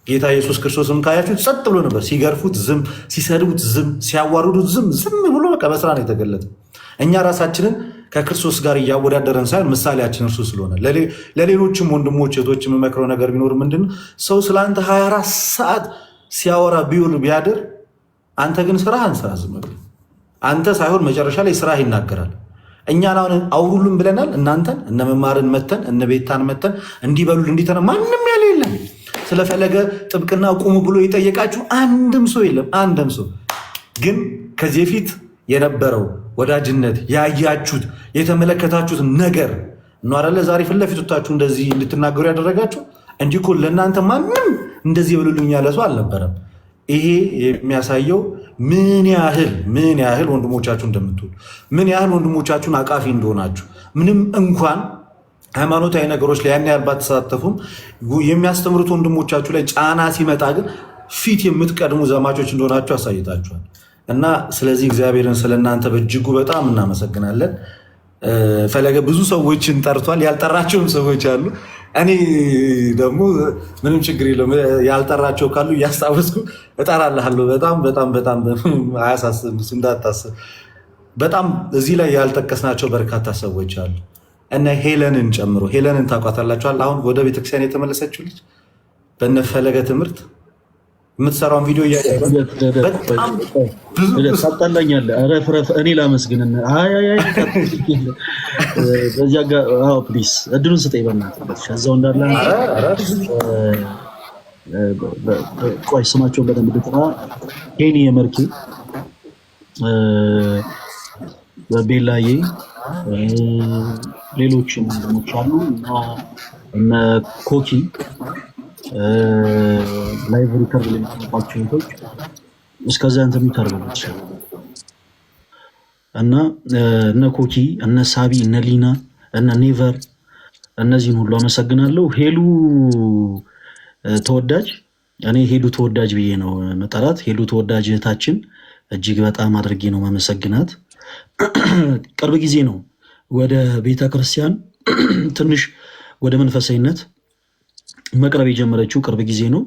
D: ጌታ ኢየሱስ ክርስቶስም ካያችሁት ጸጥ ብሎ ነበር። ሲገርፉት ዝም፣ ሲሰድቡት ዝም፣ ሲያዋርዱት ዝም፣ ዝም ብሎ በቃ በስራ ነው የተገለጠ። እኛ ራሳችንን ከክርስቶስ ጋር እያወዳደረን ሳይሆን ምሳሌያችን እርሱ ስለሆነ ለሌሎችም ወንድሞች እህቶች የምመክረው ነገር ቢኖር ምንድን ነው፣ ሰው ስለ አንተ 24 ሰዓት ሲያወራ ቢውል ቢያድር፣ አንተ ግን ስራህን ስራ። ዝም ብለህ አንተ ሳይሆን መጨረሻ ላይ ስራህ ይናገራል። እኛን አሁን አውሩልን ብለናል። እናንተን እነ መማርን መተን እነ ቤታን መተን እንዲበሉል እንዲተነ ማንም ያለ የለም። ስለፈለገ ጥብቅና ቁሙ ብሎ የጠየቃችሁ አንድም ሰው የለም። አንድም ሰው ግን ከዚህ በፊት የነበረው ወዳጅነት ያያችሁት የተመለከታችሁት ነገር ነው አይደለ? ዛሬ ፊት ለፊት ወጥታችሁ እንደዚህ እንድትናገሩ ያደረጋችሁ እንጂ እኮ ለእናንተ ማንም እንደዚህ ብሉልኝ ያለ ሰው አልነበረም። ይሄ የሚያሳየው ምን ያህል ወንድሞቻችሁ እንደምትወዱ፣ ምን ያህል ወንድሞቻችሁን አቃፊ እንደሆናችሁ፣ ምንም እንኳን ሃይማኖታዊ ነገሮች ላይ ያን ያህል ባትሳተፉም የሚያስተምሩት ወንድሞቻችሁ ላይ ጫና ሲመጣ ግን ፊት የምትቀድሙ ዘማቾች እንደሆናችሁ አሳይታችኋል። እና ስለዚህ እግዚአብሔርን ስለ እናንተ በእጅጉ በጣም እናመሰግናለን። ፈለገ ብዙ ሰዎችን ጠርቷል። ያልጠራቸውም ሰዎች አሉ። እኔ ደግሞ ምንም ችግር የለውም። ያልጠራቸው ካሉ እያስታወስኩ እጠራልሃለሁ። በጣም በጣም በጣም አያሳስብም፣ እንዳታስብ። በጣም እዚህ ላይ ያልጠቀስናቸው በርካታ ሰዎች አሉ፣ እነ ሄለንን ጨምሮ። ሄለንን ታውቋታላችኋል። አሁን ወደ ቤተክርስቲያን የተመለሰችው ልጅ በነ ፈለገ ትምህርት የምትሰራውን ቪዲዮ በጣም
A: ታጣላኛለህ። እረፍ እረፍ። እኔ ላመስግን። አይ አይ አይ፣ በዚያ ጋር አዎ፣ please እድሉን ስጠኝ በእናትህ። እዛው እንዳለ ቆይ ስማቸውን በደንብ ልጥራ። ሄኒ የመርኬ፣ ቤላዬ፣ ሌሎችም ወንድሞች አሉ እና እነ ኮኪ live record ለሚቀርባቸው እህቶች እስከዚያ እንትን የሚቀርብለት እና እነ ኮኪ፣ እነ ሳቢ፣ እነ ሊና፣ እነ ኔቨር፣ እነዚህን ሁሉ አመሰግናለሁ። ሄሉ ተወዳጅ፣ እኔ ሄሉ ተወዳጅ ብዬ ነው መጠራት። ሄሉ ተወዳጅ እህታችን እጅግ በጣም አድርጌ ነው ማመሰግናት። ቅርብ ጊዜ ነው ወደ ቤተ ክርስቲያን ትንሽ ወደ መንፈሳዊነት መቅረብ የጀመረችው፣ ቅርብ ጊዜ ነው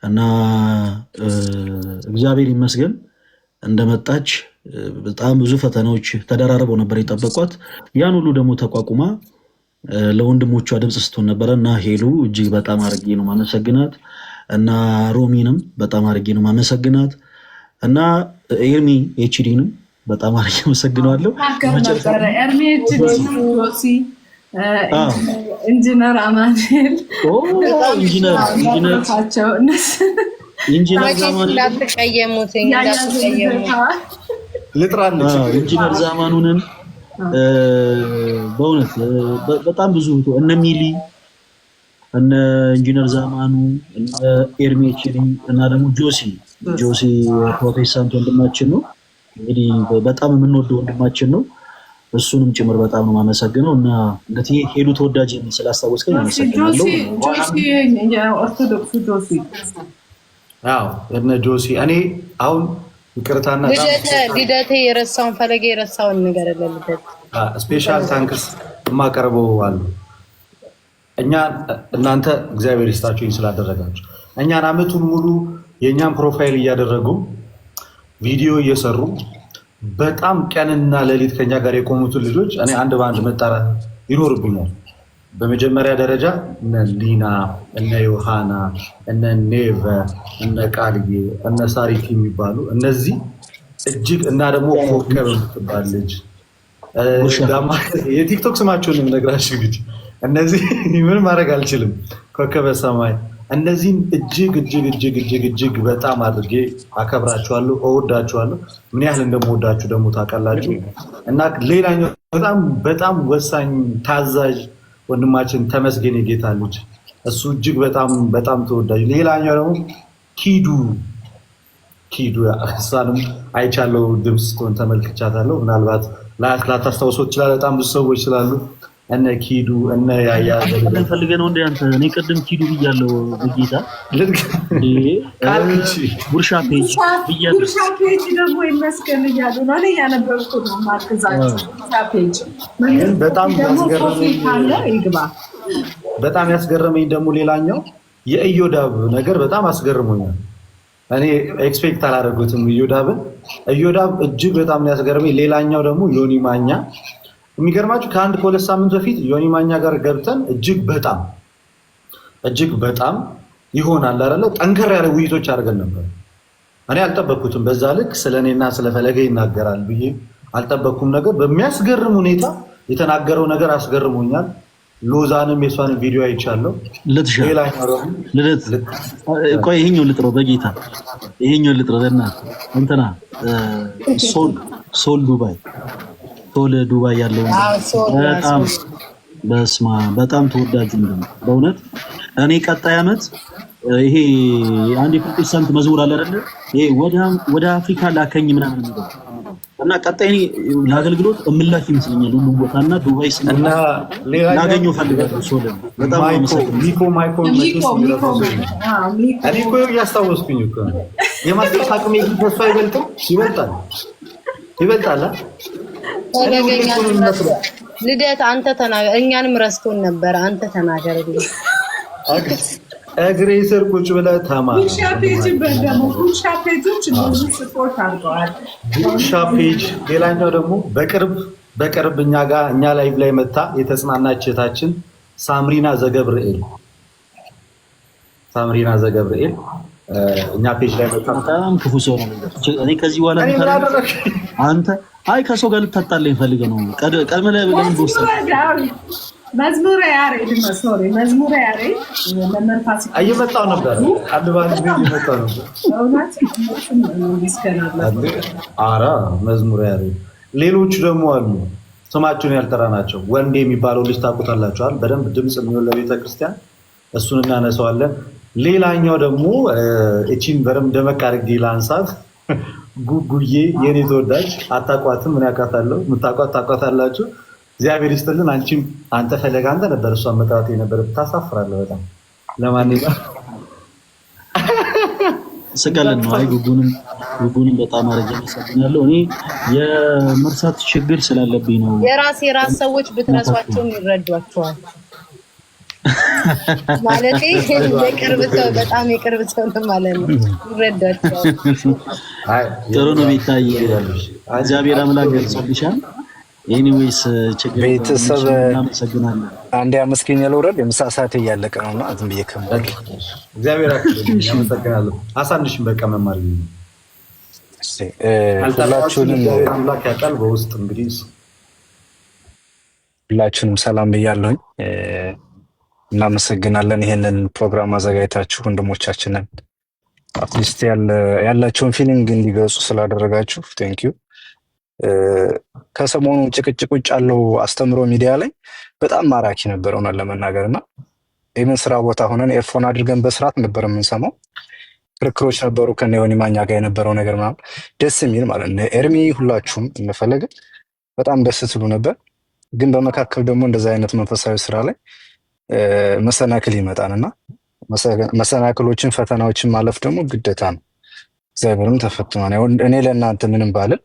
A: እና እግዚአብሔር ይመስገን እንደመጣች። በጣም ብዙ ፈተናዎች ተደራርበው ነበር የጠበቋት። ያን ሁሉ ደግሞ ተቋቁማ ለወንድሞቿ ድምፅ ስትሆን ነበረ እና ሄሉ እጅግ በጣም አድርጌ ነው ማመሰግናት፣ እና ሮሚንም በጣም አድርጌ ነው ማመሰግናት፣ እና ኤርሚ ኤችዲንም በጣም አድርጌ አመሰግነዋለሁ።
B: ነበረ ኤርሚ ኤችዲ፣ ጆሲ፣ ኢንጂነር አማኑኤል።
A: ኢንጂነር ኢንጂነር
C: እንዳትቀየሙት እንዳትቀየሙት።
A: ኢንጂነር ዛማኑንን በእውነት በጣም ብዙ፣ እነ ሚሊ፣ እነ ኢንጂነር ዛማኑ፣ እነ ኤርሚ ኤችዲ እና ደግሞ ጆሲ። ጆሲ ፕሮቴስታንት ወንድማችን ነው። እንግዲህ በጣም የምንወደው ወንድማችን ነው። እሱንም ጭምር በጣም ነው የማመሰግነው እና እንግዲህ ሄሉ ተወዳጅ ስላስታወስከኝ አመሰግናለሁ።
B: የኦርቶዶክሱ ጆሲ።
D: አዎ፣ እነ ጆሲ። እኔ አሁን ይቅርታና
C: ልደቴ የረሳውን፣ ፈለገ የረሳውን ነገር ለልደት።
D: Special thanks የማቀርበው አሉ። እኛ እናንተ እግዚአብሔር ይስጣችሁ ስላደረጋችሁ፣ እኛን አመቱን ሙሉ የእኛን profile እያደረጉ ቪዲዮ እየሰሩ በጣም ቀንና ሌሊት ከኛ ጋር የቆሙትን ልጆች እኔ አንድ በአንድ መጣራት ይኖርብኛል። በመጀመሪያ ደረጃ እነ ሊና፣ እነ ዮሃና፣ እነ ኔቨ፣ እነ ቃልዬ፣ እነ ሳሪቲ የሚባሉ እነዚህ እጅግ እና ደግሞ ኮከብ የምትባል ልጅ፣ የቲክቶክ ስማቸውን የምነግራችሁ እንግዲህ እነዚህ ምን ማድረግ አልችልም። ኮከበ ሰማይ፣ እነዚህን እጅግ እጅግ እጅግ እጅግ እጅግ በጣም አድርጌ አከብራችኋለሁ፣ እወዳችኋለሁ። ምን ያህል እንደምወዳችሁ ደግሞ ታውቃላችሁ። እና ሌላኛው በጣም በጣም ወሳኝ ታዛዥ ወንድማችን ተመስገን የጌታ ልጅ፣ እሱ እጅግ በጣም በጣም ተወዳጅ። ሌላኛው ደግሞ ኪዱ ኪዱ፣ እሷንም አይቻለው፣ ድምፅ ስትሆን ተመልክቻታለሁ። ምናልባት ላታስታውሰው ትችላለህ፣ በጣም ብዙ ሰዎች ስላሉ እነ ኪዱ፣ እነ ያያ።
A: ፈልገህ ነው እንደ አንተ? እኔ ቅድም ኪዱ ብያለሁ። በጌታ ጉርሻ page ብያለሁ።
B: ጉርሻ page ደግሞ ይመስገን እያሉ ነው። እኔ እያነበብኩ ነው የማግዛቸው። ጉርሻ page ደግሞ ኮፊ ካለ ይግባ።
D: በጣም ያስገረመኝ ደግሞ ሌላኛው የኢዮዳብ ነገር በጣም አስገርሞኛል። እኔ expect አላደረጉትም ኢዮዳብን። ኢዮዳብ እጅግ በጣም ያስገረመኝ። ሌላኛው ደግሞ ዮኒ ማኛ የሚገርማችሁ ከአንድ ከሁለት ሳምንት በፊት ዮኒ ማኛ ጋር ገብተን እጅግ በጣም እጅግ በጣም ይሆናል አይደለ ጠንከር ያለ ውይይቶች አድርገን ነበር። እኔ አልጠበቅኩትም። በዛ ልክ ስለ እኔና ስለ ፈለገ ይናገራል ብዬ አልጠበቅኩም። ነገር በሚያስገርም ሁኔታ የተናገረው ነገር አስገርሞኛል። ሎዛንም የሷንም ቪዲዮ አይቻለሁ። ሌላኛው ደግሞ
A: ልደት ቆይ ይሄኛው ልጥረው፣ በጌታ ይሄኛው ልጥረው። በእናትህ እንትና ሶል ሶል ዱባይ ሶል ዱባይ ያለው በጣም በስማ በጣም ተወዳጁ ነው በእውነት። እኔ ቀጣይ ዓመት ይሄ አንድ የፕሮቴስታንት መዝሙር አለ አይደለ? ይሄ ወደ አፍሪካ ላከኝ ምናምን የሚለው እና ቀጣይ እኔ ለአገልግሎት እምላክ ይመስለኛል ሁሉም ቦታ እና ዱባይ
D: እና
A: ላገኘው እፈልጋለሁ። ሶልን በጣም
D: ሚኮ ማይኮ እኔ እኮ እያስታወስኩኝ እኮ ነው። የማስታወስ አቅሜ ከእሱ አይበልጥም? ይበልጣል፣ ይበልጣል።
C: ልደት አንተ ተናገር። እኛንም ረስቶን ነበር። አንተ ተናገር።
D: እግሬ ስር ቁጭ ብለህ ተማር።
B: ጉርሻ page ደግሞ ጉርሻ page ኦች ብዙ support አድርገዋል።
D: ጉርሻ page። ሌላኛው ደግሞ በቅርብ በቅርብ እኛ ጋር እኛ live ላይ መታ የተጽናናች እህታችን ሳምሪና ዘገብርኤል ሳምሪና ዘገብርኤል እኛ page ላይ መታ።
A: በጣም ክፉ ሰው ነው። እኔ ከዚህ በኋላ አንተ አይ ከሰው ጋር ልታጣለኝ ፈልገህ ነው። ቀድመህ ለምን በወሰድክ
B: መዝሙረ ያሬድ sorry፣ መዝሙረ ያሬድ መምህር ፋሲካ
D: እየመጣሁ ነበር። አንድ ባንድ እየመጣሁ ነበር።
B: እውነት።
D: ኧረ መዝሙረ ያሬድ፣ ሌሎቹ ደግሞ አሉ ስማቸውን ያልጠራ ናቸው። ወንዴ የሚባለው ልጅ ታውቁታላችኋል። በደንብ ድምፅ የሚሆን ለቤተ ክርስቲያን እሱን እናነሳዋለን። ሌላኛው ደግሞ እቺን በደንብ ደመቅ አድርጌ ላንሳት። ጉጉዬ የኔ ተወዳጅ አታውቋትም፣ ምን ያውቃታለሁ። የምታውቋት ታውቋታላችሁ። እግዚአብሔር ይስጥልን። አንቺም አንተ ፈለግ አንተ ነበር እሷን መጥራት የነበረ፣ ታሳፍራለህ በጣም። ለማንኛውም
A: ስቀልን ነው። አይ ጉጉንም ጉጉንም በጣም አድርጌ አመሰግናለሁ። እኔ የመርሳት ችግር ስላለብኝ ነው።
C: የራስ የራስ ሰዎች ብትረሷቸውም ይረዷቸዋል። ማለት የቅርብ ሰው በጣም የቅርብ ሰው ነው ማለት ነው። ይረዷቸዋል።
A: ጥሩ ነው ቤታዬ፣ እግዚአብሔር አምላክ ገልጾልሻል። Anyways ችግር
E: ቤተሰብ
A: እናመሰግናለን።
E: አንዴ አመስገኝ ልውረድ። የምሳ ሰዓት እያለቀ ነው እና ዝም ብዬ
D: እግዚአብሔር አመሰግናለሁ። አሳንሽም በቃ መማር
E: ሁላችሁንም
D: አምላክ ያውቃል። በውስጥ እንግዲህ
E: ሁላችሁንም ሰላም ብያለሁኝ። እናመሰግናለን ይሄንን ፕሮግራም አዘጋጅታችሁ ወንድሞቻችንን at least ያላቸውን feeling እንዲገልጹ ስላደረጋችሁ thank you። ከሰሞኑ ጭቅጭቅ ውጭ ያለው አስተምሮ ሚዲያ ላይ በጣም ማራኪ ነበር እውነት ለመናገር። እና even ስራ ቦታ ሆነን earphone አድርገን በስርዓት ነበር የምንሰማው። ክርክሮች ነበሩ ከነ ዮኒ ማኛ ጋር የነበረው ነገር ምናምን ደስ የሚል ማለት ነው። ኤርሚ ሁላችሁም እንፈለግ በጣም ደስ ትሉ ነበር። ግን በመካከል ደግሞ እንደዚ አይነት መንፈሳዊ ስራ ላይ መሰናክል ይመጣል እና መሰናክሎችን ፈተናዎችን ማለፍ ደግሞ ግዴታ ነው። እግዚአብሔርም ተፈትኗል። እኔ ለእናንተ ምንም ባልል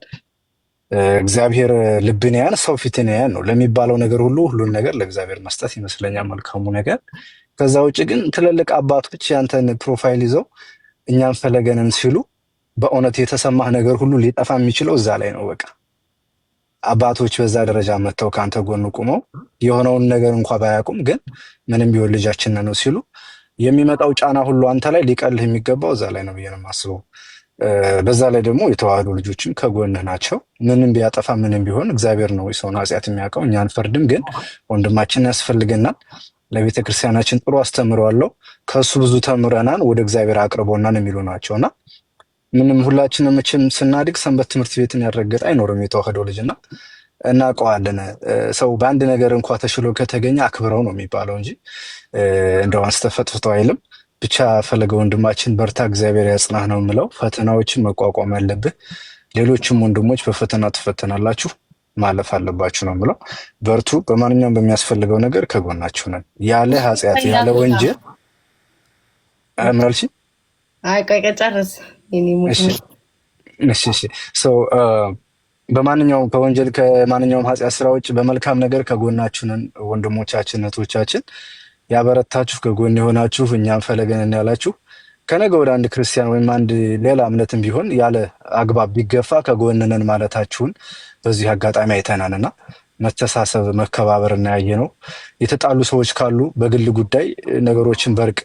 E: እግዚአብሔር ልብን ያያል ሰው ፊትን ያያል ነው ለሚባለው ነገር ሁሉ ሁሉን ነገር ለእግዚአብሔር መስጠት ይመስለኛል መልካሙ ነገር። ከዛ ውጭ ግን ትልልቅ አባቶች ያንተን profile ይዘው እኛን ፈለገንን ሲሉ በእውነት የተሰማህ ነገር ሁሉ ሊጠፋ የሚችለው እዛ ላይ ነው። በቃ አባቶች በዛ ደረጃ መጥተው ከአንተ ጎን ቁመው የሆነውን ነገር እንኳ ባያውቁም ግን ምንም ቢሆን ልጃችን ነው ሲሉ የሚመጣው ጫና ሁሉ አንተ ላይ ሊቀልህ የሚገባው እዛ ላይ ነው ብዬ ነው የማስበው። በዛ ላይ ደግሞ የተዋህዶ ልጆችም ከጎንህ ናቸው። ምንም ቢያጠፋ ምንም ቢሆን እግዚአብሔር ነው የሰውን ኃጢአት የሚያውቀው፣ እኛ አንፈርድም። ግን ወንድማችን ያስፈልገናል። ለቤተ ክርስቲያናችን ጥሩ አስተምሮ አለው። ከእሱ ብዙ ተምረናል፣ ወደ እግዚአብሔር አቅርቦናል የሚሉ ናቸው። እና ምንም ሁላችንም መቼም ስናድግ ሰንበት ትምህርት ቤትን ያልረገጠ አይኖርም የተዋህዶ ልጅ እና እናውቀዋለን። ሰው በአንድ ነገር እንኳ ተሽሎ ከተገኘ አክብረው ነው የሚባለው እንጂ እንደው አንስተህ ፈትፍተው አይልም። ብቻ ፈለገ ወንድማችን በርታ፣ እግዚአብሔር ያጽናህ ነው የምለው። ፈተናዎችን መቋቋም ያለብህ፣ ሌሎችም ወንድሞች በፈተና ትፈተናላችሁ፣ ማለፍ አለባችሁ ነው የምለው። በርቱ። በማንኛውም በሚያስፈልገው ነገር ከጎናችሁ ነን። ያለ ኃጢአት ያለ ወንጀል ምን አልሽኝ?
C: አይ ቆይ ጨርስ።
E: እሺ እሺ። በማንኛውም ከወንጀል ከማንኛውም ኃጢአት ስራ ውጭ በመልካም ነገር ከጎናችሁ ነን ወንድሞቻችን እህቶቻችን። ያበረታችሁ ከጎን የሆናችሁ እኛም ፈለገን ያላችሁ ከነገ ወደ አንድ ክርስቲያን ወይም አንድ ሌላ እምነትም ቢሆን ያለ አግባብ ቢገፋ ከጎን ነን ማለታችሁን በዚህ አጋጣሚ አይተናልና መተሳሰብ፣ መከባበር እናያየ ነው። የተጣሉ ሰዎች ካሉ በግል ጉዳይ ነገሮችን በእርቅ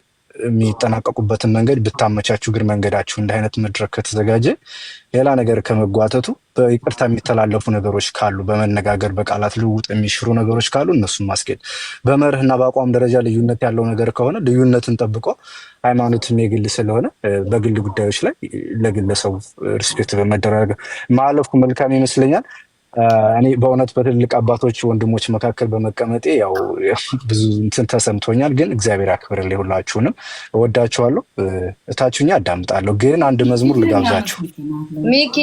E: የሚጠናቀቁበትን መንገድ ብታመቻቹ እግር መንገዳችሁ እንደ አይነት መድረክ ከተዘጋጀ ሌላ ነገር ከመጓተቱ በይቅርታ የሚተላለፉ ነገሮች ካሉ በመነጋገር በቃላት ልውውጥ የሚሽሩ ነገሮች ካሉ እነሱን ማስኬድ፣ በመርህና በአቋም ደረጃ ልዩነት ያለው ነገር ከሆነ ልዩነትን ጠብቆ ሃይማኖትም የግል ስለሆነ በግል ጉዳዮች ላይ ለግለሰቡ respect በመደረግ ማለፉ መልካም ይመስለኛል። እኔ በእውነት በትልልቅ አባቶች ወንድሞች መካከል በመቀመጤ ያው ብዙ እንትን ተሰምቶኛል። ግን እግዚአብሔር ያክብርልኝ። ሁላችሁንም እወዳችኋለሁ። እታችሁኛ አዳምጣለሁ። ግን አንድ መዝሙር ልጋብዛችሁ።
C: ሚኪ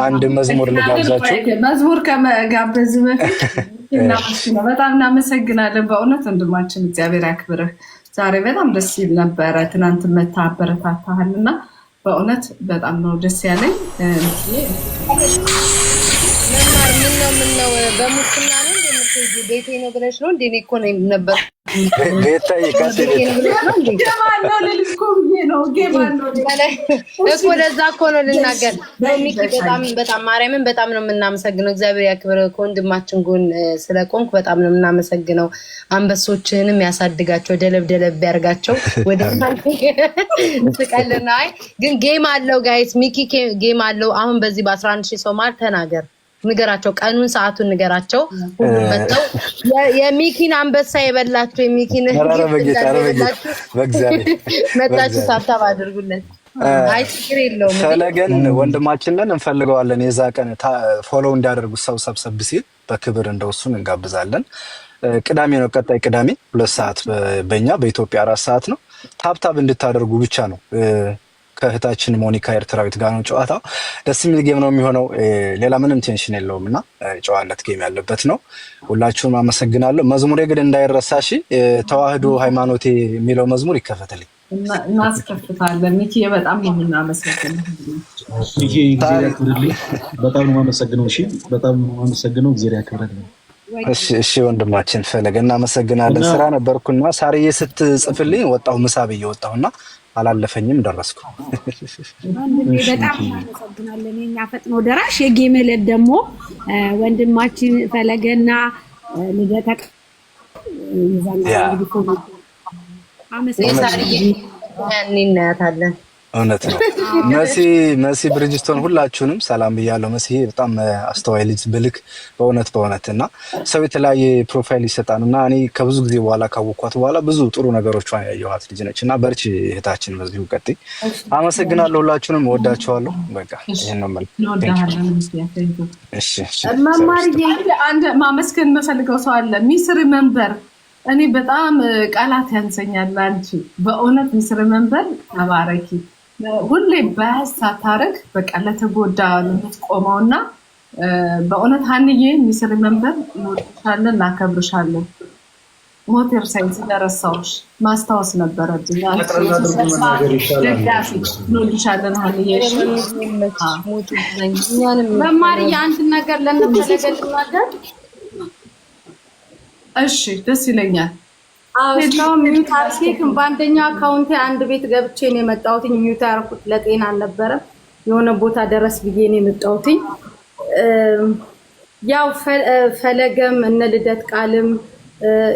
E: አንድ መዝሙር ልጋብዛችሁ።
B: መዝሙር ከመጋበዝ በፊት በጣም እናመሰግናለን። በእውነት ወንድማችን እግዚአብሔር ያክብርህ። ዛሬ በጣም ደስ ይል ነበረ። ትናንት መታ አበረታታሃል እና በእውነት በጣም ነው ደስ ያለኝ።
C: መማር ምነው ምነው በሙስና ነው እንደ የምትሄጂው? ቤቴ ነው ብለሽ ነው እንደ? እኔ እኮ ነው ነበር
E: ቤታዬ ቀጥ
C: ቤቴ ነው ብለሽ ነው እንዴ?
B: ጌማን ነው ልል እኮ ብዬ ነው። ጌማን ነው
C: እኮ ለዛ እኮ ነው ልናገር። ሚኪ በጣም በጣም ማርያምን በጣም ነው የምናመሰግነው። እግዚአብሔር ያክብር። ከወንድማችን ጎን ስለቆምክ በጣም ነው የምናመሰግነው። አንበሶችህንም ያሳድጋቸው፣ ደለብ ደለብ ያርጋቸው። ወደ ስቀልና አይ ግን game አለው guys፣ ሚኪ game አለው። አሁን በዚህ በ11,000 ሰው መሀል ተናገር፣ ንገራቸው፣ ቀኑን ሰዓቱን ንገራቸው። ሁሉም መጥተው የሚኪን አንበሳ የበላችሁ የሚኪን
E: ኧረ በጌታ ኧረ በጌታ በእግዚአብሔር
C: መጣችሁ tap tap አድርጉለት። አይ ችግር የለውም።
E: ፈለገን ወንድማችንን እንፈልገዋለን። የዛ ቀን follow እንዲያደርጉት ሰው ሰብሰብ ሲል በክብር እንደው እሱን እንጋብዛለን። ቅዳሜ ነው፣ ቀጣይ ቅዳሜ 2 ሰዓት በእኛ በኢትዮጵያ 4 ሰዓት ነው። Tap tap እንድታደርጉ ብቻ ነው። ከእህታችን ሞኒካ ኤርትራዊት ጋር ነው ጨዋታው። ደስ የሚል game ነው የሚሆነው። ሌላ ምንም tension የለውም እና ጨዋነት game ያለበት ነው። ሁላችሁንም አመሰግናለሁ። መዝሙሬ ግን እንዳይረሳ እሺ። ተዋህዶ ሃይማኖቴ የሚለው መዝሙር ይከፈትልኝ።
B: እናስከፍታለን። ሚኪ በጣም ነው የምናመሰግነው።
A: ሚኪ እግዚአብሔር ያክብርልኝ። በጣም ነው የማመሰግነው። እሺ፣ በጣም ነው የማመሰግነው። እግዚአብሔር ያክብርልኝ።
E: እሺ እሺ፣ ወንድማችን ፈለገ እናመሰግናለን። ስራ ነበርኩና ሳርዬ ስትጽፍልኝ ወጣሁ፣ ምሳ ብዬ ወጣሁና አላለፈኝም፣ ደረስኩ።
F: በጣም እናመሰግናለን። የኛ ፈጥኖ ደራሽ የ game ዕለት ደግሞ ወንድማችን ፈለገና ልደተ
C: የሳርዬ ያኔ እናያታለን።
E: እውነት ነው። መሲ መሲ ብርጅስቶን ሁላችሁንም ሰላም ብያለሁ። መሲ በጣም አስተዋይ ልጅ ብልክ በእውነት በእውነት እና ሰው የተለያየ profile ይሰጣል እና እኔ ከብዙ ጊዜ በኋላ ካወኳት በኋላ ብዙ ጥሩ ነገሮቿን ያየኋት ልጅ ነች እና በርቺ እህታችን፣ በዚሁ ቀጥይ። አመሰግናለሁ። ሁላችሁንም እወዳችኋለሁ። በቃ ይህን ነው የምልህ። እሺ እሺ።
B: መማርዬ አንድ ማመስገን የምፈልገው ሰው አለ። Miss Remember እኔ በጣም ቃላት ያንሰኛል። አንቺ በእውነት Miss Remember ተባረኪ። ሁሌ bias ሳታረግ በቃ ለተጎዳ የምትቆመው እና በእውነት ሀንዬ Miss Remember እንወድሻለን፣ እናከብርሻለን። ሞቴር ሳይንስ ስለረሳሁሽ ማስታወስ ነበረብኝ። ደጋፊ እንወድሻለን ሀንዬ።
G: መማርዬ አንድ ነገር ለነፈለገ ልናገር።
B: እሺ ደስ ይለኛል።
G: እስካሁን mute አድርጌ ግን በአንደኛው account ኤ አንድ ቤት ገብቼ ነው የመጣሁትኝ። Mute ያደረኩት ለጤና አልነበረም። የሆነ ቦታ ደረስ ብዬ ነው የመጣሁትኝ። ያው ፈለገም እነ ልደት ቃልም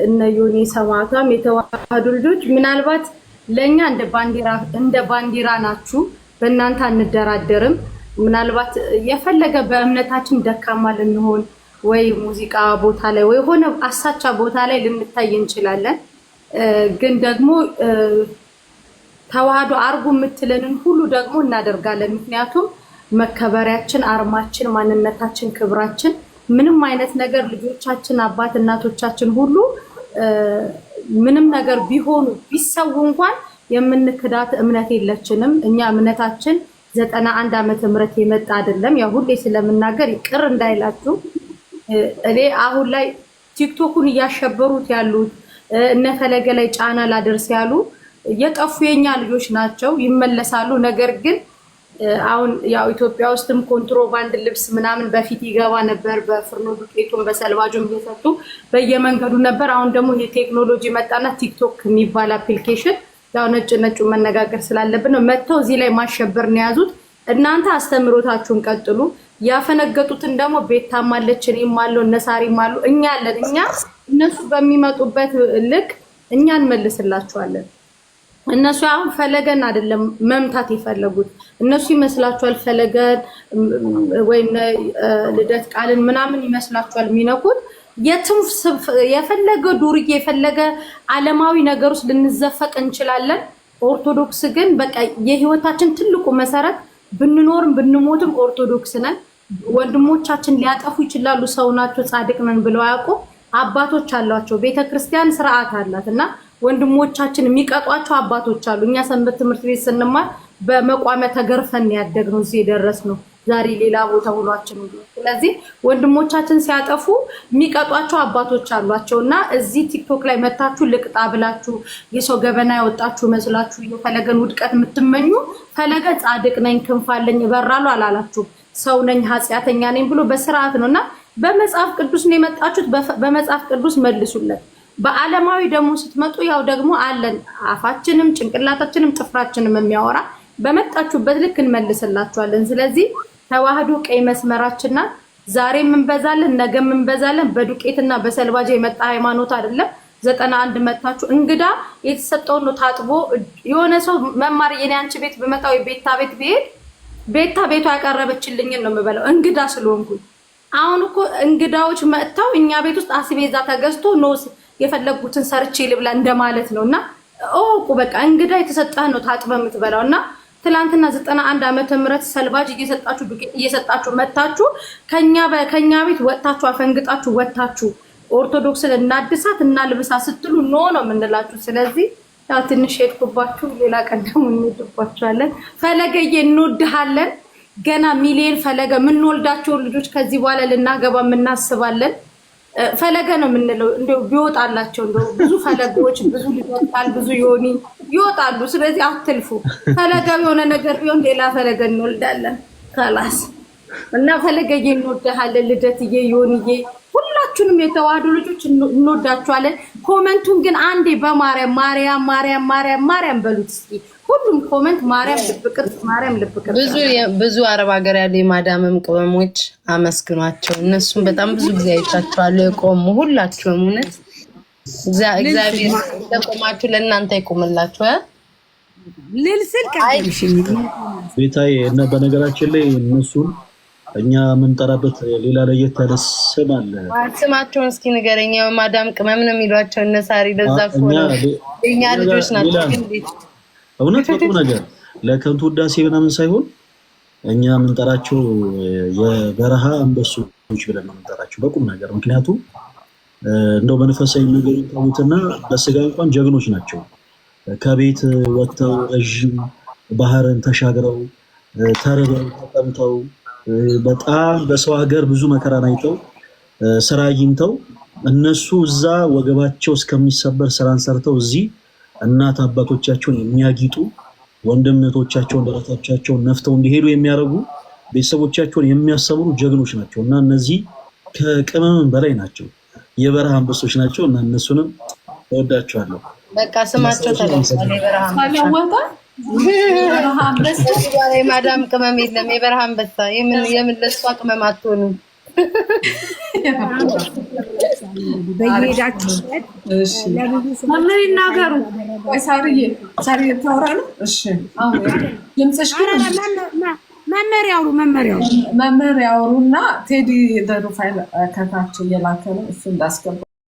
G: እነ ዮኒ ሰማዕቷም የተዋህዱ ልጆች ምናልባት ለእኛ እንደ ባንዲራ ናችሁ። በእናንተ አንደራደርም። ምናልባት የፈለገ በእምነታችን ደካማ ልንሆን ወይ ሙዚቃ ቦታ ላይ ወይ የሆነ አሳቻ ቦታ ላይ ልንታይ እንችላለን። ግን ደግሞ ተዋህዶ አርጉ የምትለንን ሁሉ ደግሞ እናደርጋለን። ምክንያቱም መከበሪያችን፣ አርማችን፣ ማንነታችን፣ ክብራችን ምንም አይነት ነገር ልጆቻችን፣ አባት እናቶቻችን ሁሉ ምንም ነገር ቢሆኑ ቢሰዉ እንኳን የምንክዳት እምነት የለችንም። እኛ እምነታችን 91 ዓመተ ምህረት የመጣ አይደለም። ያው ሁሌ ስለምናገር ቅር እንዳይላችሁ እኔ አሁን ላይ ቲክቶኩን እያሸበሩት ያሉት እነ ፈለገ ላይ ጫና ላደርስ ያሉ የጠፉ የኛ ልጆች ናቸው፣ ይመለሳሉ። ነገር ግን አሁን ያው ኢትዮጵያ ውስጥም ኮንትሮባንድ ልብስ ምናምን በፊት ይገባ ነበር፣ በፍርኖ ዱቄቱን በሰልባጁም እየሰጡ በየመንገዱ ነበር። አሁን ደግሞ ይሄ ቴክኖሎጂ መጣና ቲክቶክ የሚባል application ያው ነጭ ነጩ መነጋገር ስላለብን ነው መጥተው እዚህ ላይ ማሸበር ነው የያዙት። እናንተ አስተምሮታችሁን ቀጥሉ። ያፈነገጡትን ደግሞ ቤታም አለች፣ እኔም አለው፣ እነሳሪም አሉ፣ እኛ አለን። እኛ እነሱ በሚመጡበት ልክ እኛ እንመልስላቸዋለን። እነሱ አሁን ፈለገን አይደለም መምታት የፈለጉት። እነሱ ይመስላችኋል ፈለገን ወይም ልደት ቃልን ምናምን ይመስላችኋል የሚነኩት። የትም የፈለገ ዱርዬ የፈለገ ዓለማዊ ነገር ውስጥ ልንዘፈቅ እንችላለን። ኦርቶዶክስ ግን በቃ የህይወታችን ትልቁ መሰረት፣ ብንኖርም ብንሞትም ኦርቶዶክስ ነን። ወንድሞቻችን ሊያጠፉ ይችላሉ። ሰው ናቸው፣ ጻድቅ ነን ብለው አያውቁ። አባቶች አሏቸው። ቤተክርስቲያን ስርዓት አላት እና ወንድሞቻችን የሚቀጧቸው አባቶች አሉ። እኛ ሰንበት ትምህርት ቤት ስንማር በመቋሚያ ተገርፈን ያደግነው እዚህ የደረስነው ዛሬ ሌላ ቦታ ውሏችን። ስለዚህ ወንድሞቻችን ሲያጠፉ የሚቀጧቸው አባቶች አሏቸው እና እዚህ ቲክቶክ ላይ መታችሁ ልቅጣ ብላችሁ የሰው ገበና ያወጣችሁ መስላችሁ የፈለገን ውድቀት የምትመኙ፣ ፈለገ ጻድቅ ነኝ፣ ክንፍ አለኝ፣ እበራለሁ አላላችሁም። ሰው ነኝ፣ ኃጢአተኛ ነኝ ብሎ በስርዓት ነው እና በመጽሐፍ ቅዱስ ነው የመጣችሁት። በመጽሐፍ ቅዱስ መልሱለት። በዓለማዊ ደግሞ ስትመጡ ያው ደግሞ አለን፣ አፋችንም ጭንቅላታችንም ጥፍራችንም የሚያወራ፣ በመጣችሁበት ልክ እንመልስላችኋለን። ስለዚህ ተዋህዶ ቀይ መስመራችን ናት። ዛሬም እንበዛለን፣ ነገም እንበዛለን። በዱቄትና በሰልባጃ የመጣ ሃይማኖት አይደለም። 91 መታችሁ እንግዳ የተሰጠውን ነው ታጥቦ የሆነ ሰው መማር። የኔ አንቺ ቤት በመጣው ቤታ ቤት ብሄድ ቤታ ቤቷ ያቀረበችልኝን ነው የምበላው እንግዳ ስለሆንኩኝ። አሁን እኮ እንግዳዎች መጥተው እኛ ቤት ውስጥ አስቤዛ ተገዝቶ ኖስ የፈለጉትን ሰርቼ ልብላ እንደማለት ነው። እና እወቁ፣ በቃ እንግዳ የተሰጠህ ነው ታጥበ የምትበላው። እና ትላንትና 91 ዓመተ ምህረት ሰልባጅ እየሰጣችሁ፣ ዱቄት እየሰጣችሁ መታችሁ ከኛ ቤት ወጥታችሁ፣ አፈንግጣችሁ ወጥታችሁ ኦርቶዶክስን እናድሳት እናልብሳት ስትሉ no ነው የምንላችሁ። ስለዚህ ያው ትንሽ ሄድኩባችሁ፣ ሌላ ቀን ደግሞ እንሄድባችኋለን። ፈለገዬ እንወድሃለን። ገና ሚሊየን ፈለገ የምንወልዳቸውን ልጆች ከዚህ በኋላ ልናገባ የምናስባለን። ፈለገ ነው የምንለው። እንደው ቢወጣላቸው እንደው ብዙ ፈለጎች፣ ብዙ ልጆች፣ ብዙ ዮኒ ይወጣሉ። ስለዚህ አትልፉ። ፈለገ የሆነ ነገር ቢሆን ሌላ ፈለገ እንወልዳለን። خلاص እና ፈለገዬ እንወድሃለን። ልደትዬ፣ ዮኒዬ፣ ሁላችሁንም የተዋህዶ ልጆች እንወዳችኋለን። Comment ኡን ግን አንዴ በማርያም ማርያም ማርያም ማርያም ማርያም በሉት እስኪ። ሁሉም comment ማርያም ልብ ቅርጽ፣ ማርያም ልብ ቅርጽ።
C: ብዙ ብዙ አረብ ሀገር ያሉ የማዳምም ቅመሞች አመስግኗቸው። እነሱም በጣም ብዙ ጊዜ አይቻቸዋለሁ የቆሙ። ሁላችሁም እውነት እግዚአብሔር እንደቆማችሁ ለእናንተ ይቆምላችሁ።
F: ልል ስል ቀደምሽኝ።
A: ቤታዬ እና በነገራችን ላይ እነሱን እኛ የምንጠራበት ሌላ ለየት ያለ ስም አለ።
C: ስማቸውን እስኪ ንገረኝ። ማዳም ቅመም ነው የሚሏቸው እነ ሳሪ። ለዛ እኮ ነው፣ የኛ ልጆች ናቸው። ግን
A: እውነት በቁም ነገር ለከንቱ ውዳሴ ምናምን ሳይሆን እኛ የምንጠራቸው የበረሃ አንበሶች ብለን ነው የምንጠራቸው በቁም ነገር። ምክንያቱም እንደው መንፈሳዊ ነገር ተዉትና በስጋ እንኳን ጀግኖች ናቸው። ከቤት ወጥተው ረዥም ባህርን ተሻግረው፣ ተርበው ተጠምተው፣ በጣም በሰው ሀገር ብዙ መከራን አይተው፣ ስራ አግኝተው፣ እነሱ እዛ ወገባቸው እስከሚሰበር ስራን ሰርተው እዚህ እናት አባቶቻቸውን የሚያጊጡ፣ ወንድም እህቶቻቸውን ደረታቸውን ነፍተው እንዲሄዱ የሚያደርጉ፣ ቤተሰቦቻቸውን የሚያሰብሩ ጀግኖች ናቸው እና እነዚህ ከቅመምም በላይ ናቸው። የበረሃ አንበሶች ናቸው እና እነሱንም እወዳቸዋለሁ።
C: በቃ ስማቸው ተለውጧል። የበረሃ አንበሳ የማዳም ቅመም የለም። የበረሃ አንበሳ የምን ለእሷ ቅመም አትሆንም።
F: በየሄዳችሁበት ለብዙ
B: መምህር ይናገሩ። ሳርዬ፣ ሳርዬ ታወራ ነው። እሺ ድምፅሽ ግን
F: መምህር ያውሩ፣ መምህር ያውሩ።
B: መምህር ያውሩና ቴዲ ፋይል ከታች እየላከ ነው፣ እሱ እንዳስገባ።